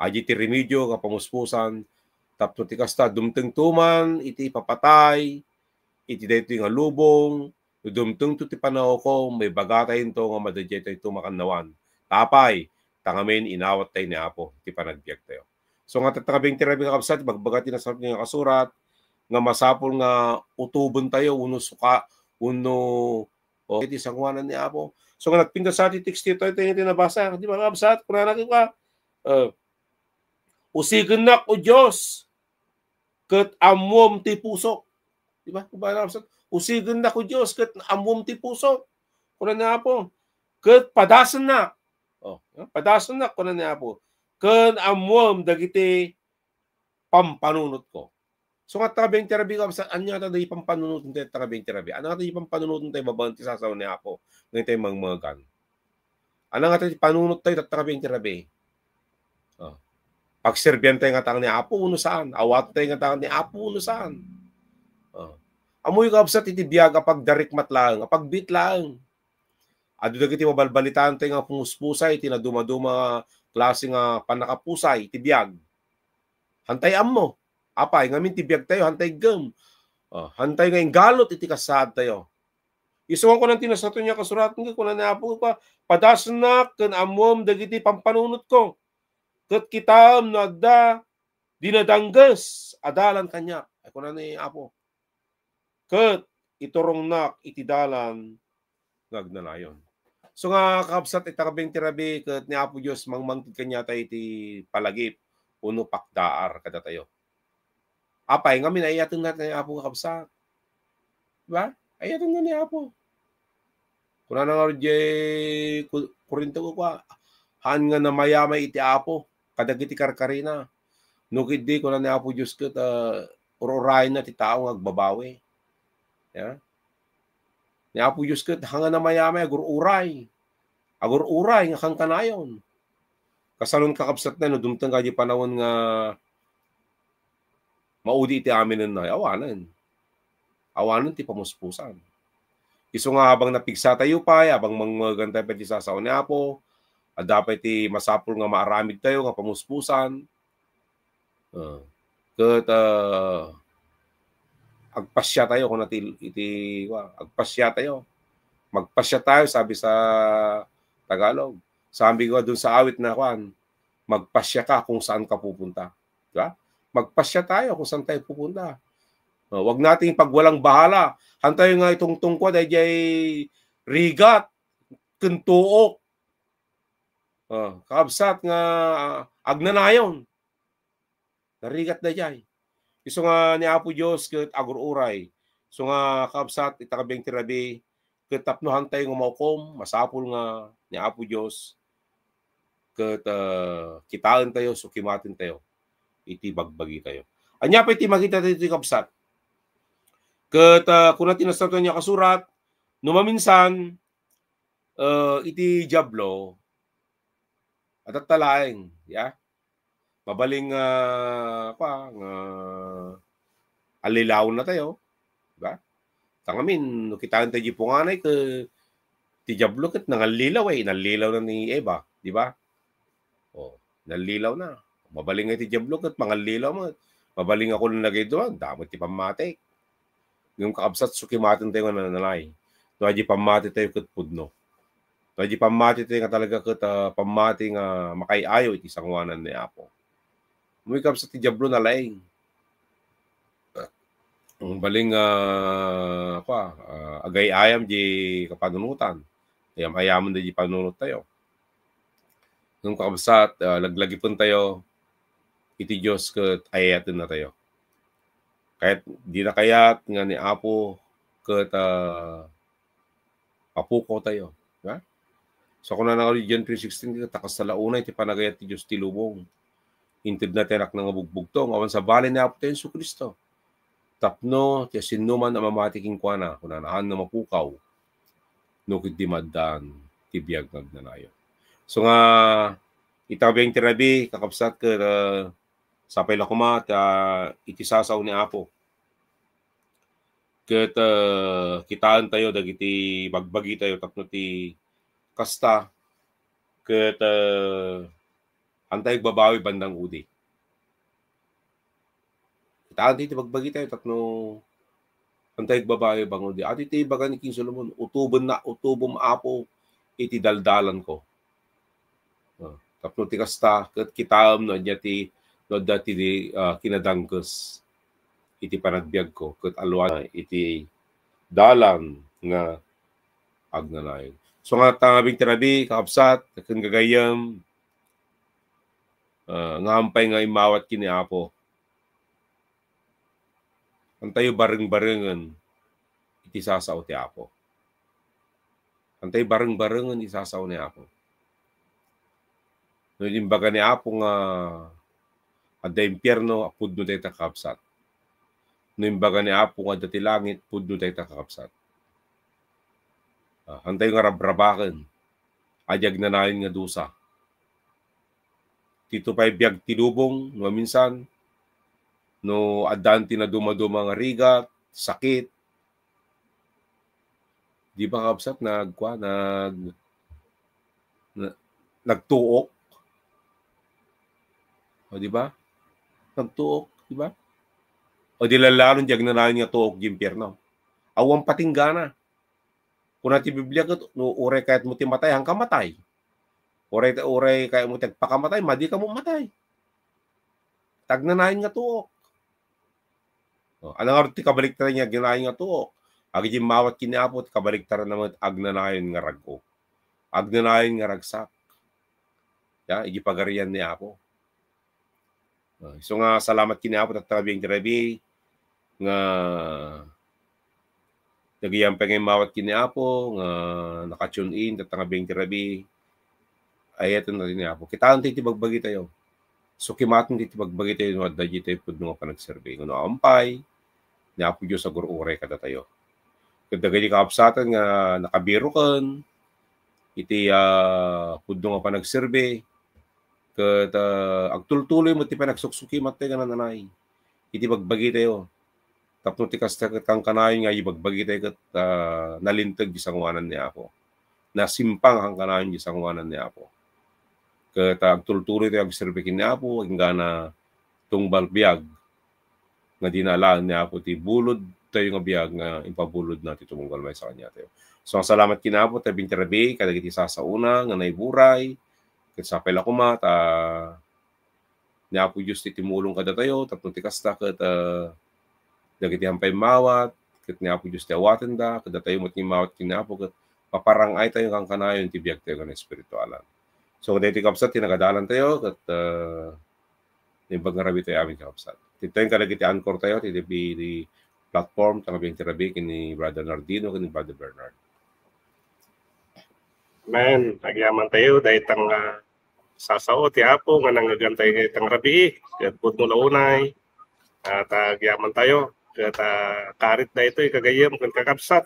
Adi ti remedyo nga pamuspusan, tapno ti kasta, dumtengto man iti ipapatay iti daytoy nga lubong, no dumtengto ti panaukom, maibaga tayonto nga madaydiay tayto makannawan. Apay, ta ngamin inawat tayo ni Apo, ti panagbiag tayo. So nga tatta nga biag ti rabii nga kabsat, ibagbaga ti Nasanto nga Kasurat, nga masapul nga utoben tayo, wenno suka, wenno, o, iti sanguanan ni Apo. So nga nagpintas ti text ditoy, tayo ti nabasa, di ba, kabsat? Kunana ka, eh, "Usigennak, O Dios, ket ammuem ti pusok." Di ba? Di ba, kabsat? "Usigennak, O Dios, ket ammuem ti pusok." Kuna ni Apo, "Ket padasennak." Oh, padasennak, kuna ni Apo. "Ken ammuem dagiti pampanunotko." So nga tatta nga biag ti rabii, kabsat, ania nga tatta ti pampanunot tayo tatta nga biag ti rabii? Ania nga tatta ti pampanunot tayo babaen ti sasawen ni Apo? Ngayon tayo mangmegan. Ania nga tatta ti panunot tayo tatta nga biag ti rabii? Oh. Pagserbian tayo nga tao ni Apo wenno saan? Awaten tayo nga tao ni Apo wenno saan? Oh. Ammoyo, kabsat, iti biag a pagdarikmat laeng, a pagbiit laeng. Adu dagiti mabalbalitaan tayo nga pumuspusay iti nadumaduma klase nga pannakapusay iti biag. Hantay ammo. Apay, ngamin ti biag tayo, hantay gem. Ah, hantay nga inggalut iti kasaad tayo. Isu nga kunan ti Nasanto nga Kasurat, nga kunan ni Apo, "Padasennak ken ammuem dagiti pampanunotko. Ket kitaem no adda dinadangges a dalan kaniak." Ay, kuna ni Apo, "Ket iturongnak iti dalan nga agnanayon." So nga, kabsat, ita nga biag ti rabii ket ni Apo Dios mangmangted kaniatayo iti palagip wenno pakdaar kadatayo. Apay, ngamin, ay-ayatennak ni Apo nga kabsat. Di ba? Ay-ayatennak ni Apo. Kunana nga diay Ko-, Corinto, kua, "Haan nga namayamay iti Apo kadagiti karkarina." No ketdi, kuna ni Apo Dios ket, ah, ur-urayna ti tao nga agbabawi. Ya? Ni Apo Dios ket, haan nga namayamay, agur-uray. Agur-uray nga kankanayon. Kasano, kakabsat, no dumteng ka diay panawen nga maudi iti aminenna, awanen. Awanen ti pamuspusan. Isu nga, habang napigsa tayo pay, habang mangmegan tayo pay ti sasawen ni Apo, adda pay ti masapul nga maaramid tayo nga pamuspusan. Ah, ket, ah, agpasya tayo, kuna ti, iti, wa, agpasya tayo. Magpasya tayo, sabi sa Tagalog. Sabi ko dun sa awit na, kuan, "Magpasya ka kung saan ka pupunta." Di ba? Magpasya tayo kung saan tayo pupunta. Ah, wag nating pagwalang bahala. Haan tayo nga itungtungko daydiay rigat ken tuok. Ah, kakabsat nga, ah, agnanayon. Narigat daydiay. Isu nga ni Apo Dios ket agur-uray. Isu nga, kakabsat, ita nga biag ti rabii, ket tapno haantayo nga maukom, masapul nga ni Apo Dios ket, ah, kitaentayo, sukimatentayo iti bagbagitayo. Ania pay ti makita tayo iti kabsat? Ket, ah, kuna ti Nasantoan nga Kasurat, no maminsan, ah, iti Diablo, adda laeng, ya. Mabalin nga, kua, nga allilawennatayo, di ba? Ta ngamin, no kitaentayo diay punganay, ket ti Diablo ket nangallilaw, eh, inallilawna ni Eva, di ba? O, inallilawna. Mabalin nga ti Diablo ket mangallilaw met. Mabalin nga kunana daytoy, "Damo ti pammati." Ngem kakabsat, sukimatentayo nga nananay. No adda pammatitayo ket pudno. No adda pammatitayo nga talaga ket, ah, pammati nga makaay-ayo iti sangoanan ni Apo. Umay kabsat ti Diablo nalaing. Mabalin nga, kua, ah, agay-ayam di kapanunotan. Ayam-ayamen di panunottayo. Ngem kakabsat, ah, laglagipentayo iti Dios ket ay-ayatennatayo. Kayat, dina kayat nga ni Apo ket, ah, mapukawtayo. Ha? So, kunana nga John three sixteen, "Ta kasta la unay ti panagayat ti Dios ti lubong. Intedna ti Anakna nga bugbugtong, awan sabali ni Apotayo Jesu-Cristo. Tapno ti siasinoman a mamati kenkuana, kunana, haanna mapukaw, no ketdi maaddaan ti biag nga agnanayon." So nga, ita nga biag ti rabii, kakabsat, ket, ah, sapay la koma ta iti sasao ni Apo. Ket, ah, kitaentayo dagiti bagbagitayo tapno ti kasta, ket, ah, haantayo agbabawi bandang udi. Kitaentayo ti bagbagitayo tapno haantayo agbabawi bandang udi. Adu iti ibaga ni King Solomon, "Utobenna, utobem, Apo, iti daldalanko." Ah, tapno ti kasta, ket kitaem no ania ti, no adda ti, ah, kinadangkes iti panagbiagko, ket alwan iti dalan nga agnanayon. So nga, ta nga biag ti rabii, kakabsat, ken gagayyem, ah, nga ampay nga immawat ken ni Apo. Haantayo bareng-barengen iti sasao ti Apo. Haantayo bareng-barengen iti sasao ni Apo. No imbaga ni Apo nga adda impierno, pudno dayta, kakabsat. No imbaga ni Apo nga adda ti langit, pudno dayta, kakabsat. Ah, haantayo nga rabrabaken adi agnanayon nga dusa. Ditoy pay biag ti lubong, no maminsan, no addaan ti nadumaduma nga rigat, sakit, di ba, kakabsat, nagkua, nag-, na-, nagtuok? O, di ba? Nagtuok, di ba? O, di lalalo diay agnanayon nga tuok diay impierno. Awan patinggana. Kuna ti Biblia ket, no uray kayatmo ti matay, haanka matay. Uray, uray kayatmo ti agpakamatay, madika met matay. Ta agnanayon nga tuok. O, ania ngarud ti kabaliktaran nga agnanayon nga tuok? Adi immawat ken ni Apo, ti kabaliktaranna met agnanayon nga rag-o. Agnanayon nga ragsak. Ya, iti Pagarian ni Apo. Ah, isu nga salamat ken ni Apo, tatta nga biag ti rabii, nga dagiti ampay nga immawat ken ni Apo, nga naka-tune in, tatta nga biag ti rabii, ay-ayaten ni Apo. Kitaentayo ti bagbagitayo. Sukimaten ti bagbagitayo no adda ditoy pudno nga panagserbi. Ngem no awan pay, ni Apo Dios agur-uray kadatayo. Ket dagiti kakabsatan nga nakabiroken iti, ah, pudno nga panagserbi, ket, ah, agtultuloy met ti panagsuksukimatayo nga nananay iti bagbagitayo. Tapno ti kasta ket kankanayon nga ibagbagitayo ket, ah, nalinteg ti sangoanan ni Apo. Nasimpang kankanayon ti sangoanan ni Apo. Ket, ah, agtultuloytayo agserbi ken ni Apo, inggana tunggal biag nga dina alaen ni Apo ti bulodtayo nga biag nga impabulodna ti tumunggal maysa kaniatayo. So, salamat ken ni Apo, ta biag ti rabii, kadagiti sasaona nga naiburay, ket sapay la koma, ta ni Apo Dios ti tumulong kadatayo, tapno ti kasta ket, ah, dagiti ampay immawat, ket ni Apo Dios ti awatenda, ket datayo met nga immawat ken ni Apo, ket maparang-aytayo kankanayon ti biagtayo nga espiritualan. So, daytoy kabsat ti nagadalantayo, ket, ah, Naimbag nga rabii tayo amin, kakabsat. Ti tayo kadagiti anchor tayo, ti, ti, ti platform, tangabiang ti rabii, ken ni Brother Nardino, ken ni Brother Bernard. Amen. Agyaman tayo, daytang, ah, sasao ti Apo nga nangngegan tayo daytang rabii, ket pudno la unay, ah, ta agyaman tayo, ket, ah, karit daytoy kagayyem ken kakabsat,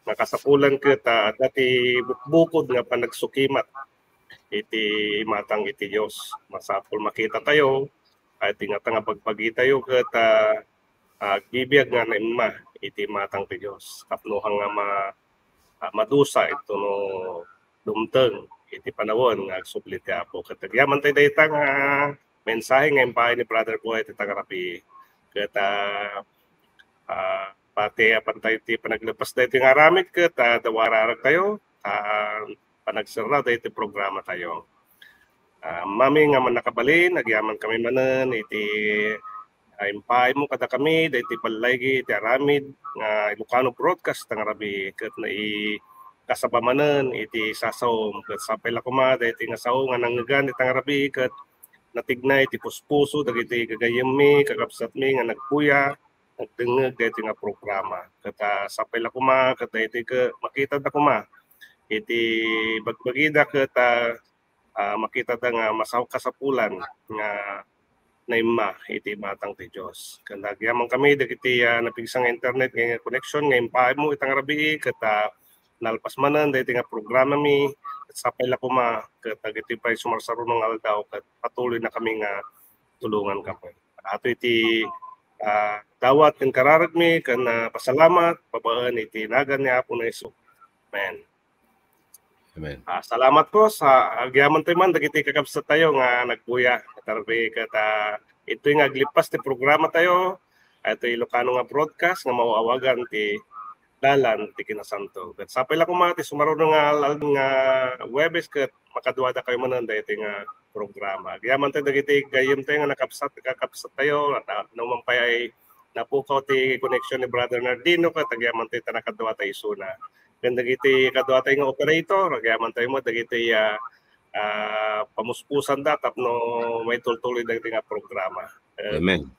nga kasapulan ket, ah, adda ti bukbukod nga panagsukimat iti imatang iti Dios. Masapul makita tayo, ay ti nga nga bagbagi tayo ket, ah, agbibiag nga naimma iti imatang ti Dios. Tapno nga ma-, ah, madusa ito no dumteng iti panawen nga agsubli ti Apo. Ket agyaman tayo dayta nga mensahe nga impaay ni Brother Boy iti tangrabi. Ket, ah, ah, pati apan tayo ti panaglepas daytoy nga aramid ket, ah, dawararag tayo, ah, panagserra daytoy programa tayo. Ah, mami nga mannakabalin, agyaman kami manen iti, ah, impaaymo kadakami daytoy ballaygi iti aramid nga Ilocano Broadcast tangrabi ket nai-, kasaba manen iti sasaom ket sapay la koma daytoy nga sao nga nangngegan iti tangrabi ket natignay ti puspuso dagiti gagayyemmi, kakabsatmi nga nagbuya, nagdengngeg daytoy nga programa. Ket, ah, sapay la koma ket daytoy ket makita da koma iti bagbagida ket, ah, ah, makita da nga masaw-, kasapulan nga naimma iti imatang ti Dios. Ket agyaman kami dagiti, ah, napigsa nga internet nga connection nga impaaymo iti tangrabi ket, ah, nalpas manen daytoy nga programami ket sapay la koma ket dagiti pay sumarsaruno nga aldaw ket patuloy na kami nga tulongan kami. Ato iti, ah, dawat ken kararagmi ken, ah, pasalamat babaen iti nagan ni Apo na Hesus. Amen. Amen. Ah, salamat ko sa agyaman tayo man dagiti kakabsat tayo nga nagbuya. Tarbi ket, ah, itoy nga aglipas ti programa tayo. Itoy Ilocano nga broadcast nga maawagan ti dalan ti kinasanto. Ket sapay la koma ti sumaruno nga al-, nga Huwebes ket makaduada kayo manen daytoy nga programa. Agyaman tayo dagiti gayyem tayo nga nakabsat, kakabsat tayo, at, ah, no man pay ay napukaw ti connection ni Brother Nardino, ket agyaman tayo ta nakadua tayo isuna. Ken dagiti kadua tayo nga operator, agyaman tayo mo dagiti, ah, ah, pamuspusan da tapno maitultuloy dagiti nga programa. Eh, Amen.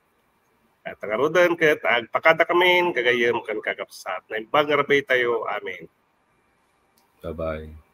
At ngaruden ket agpakada kamin, gagayyem ken kakabsat. Naimbag nga rabii tayo. Amen. Bye-bye.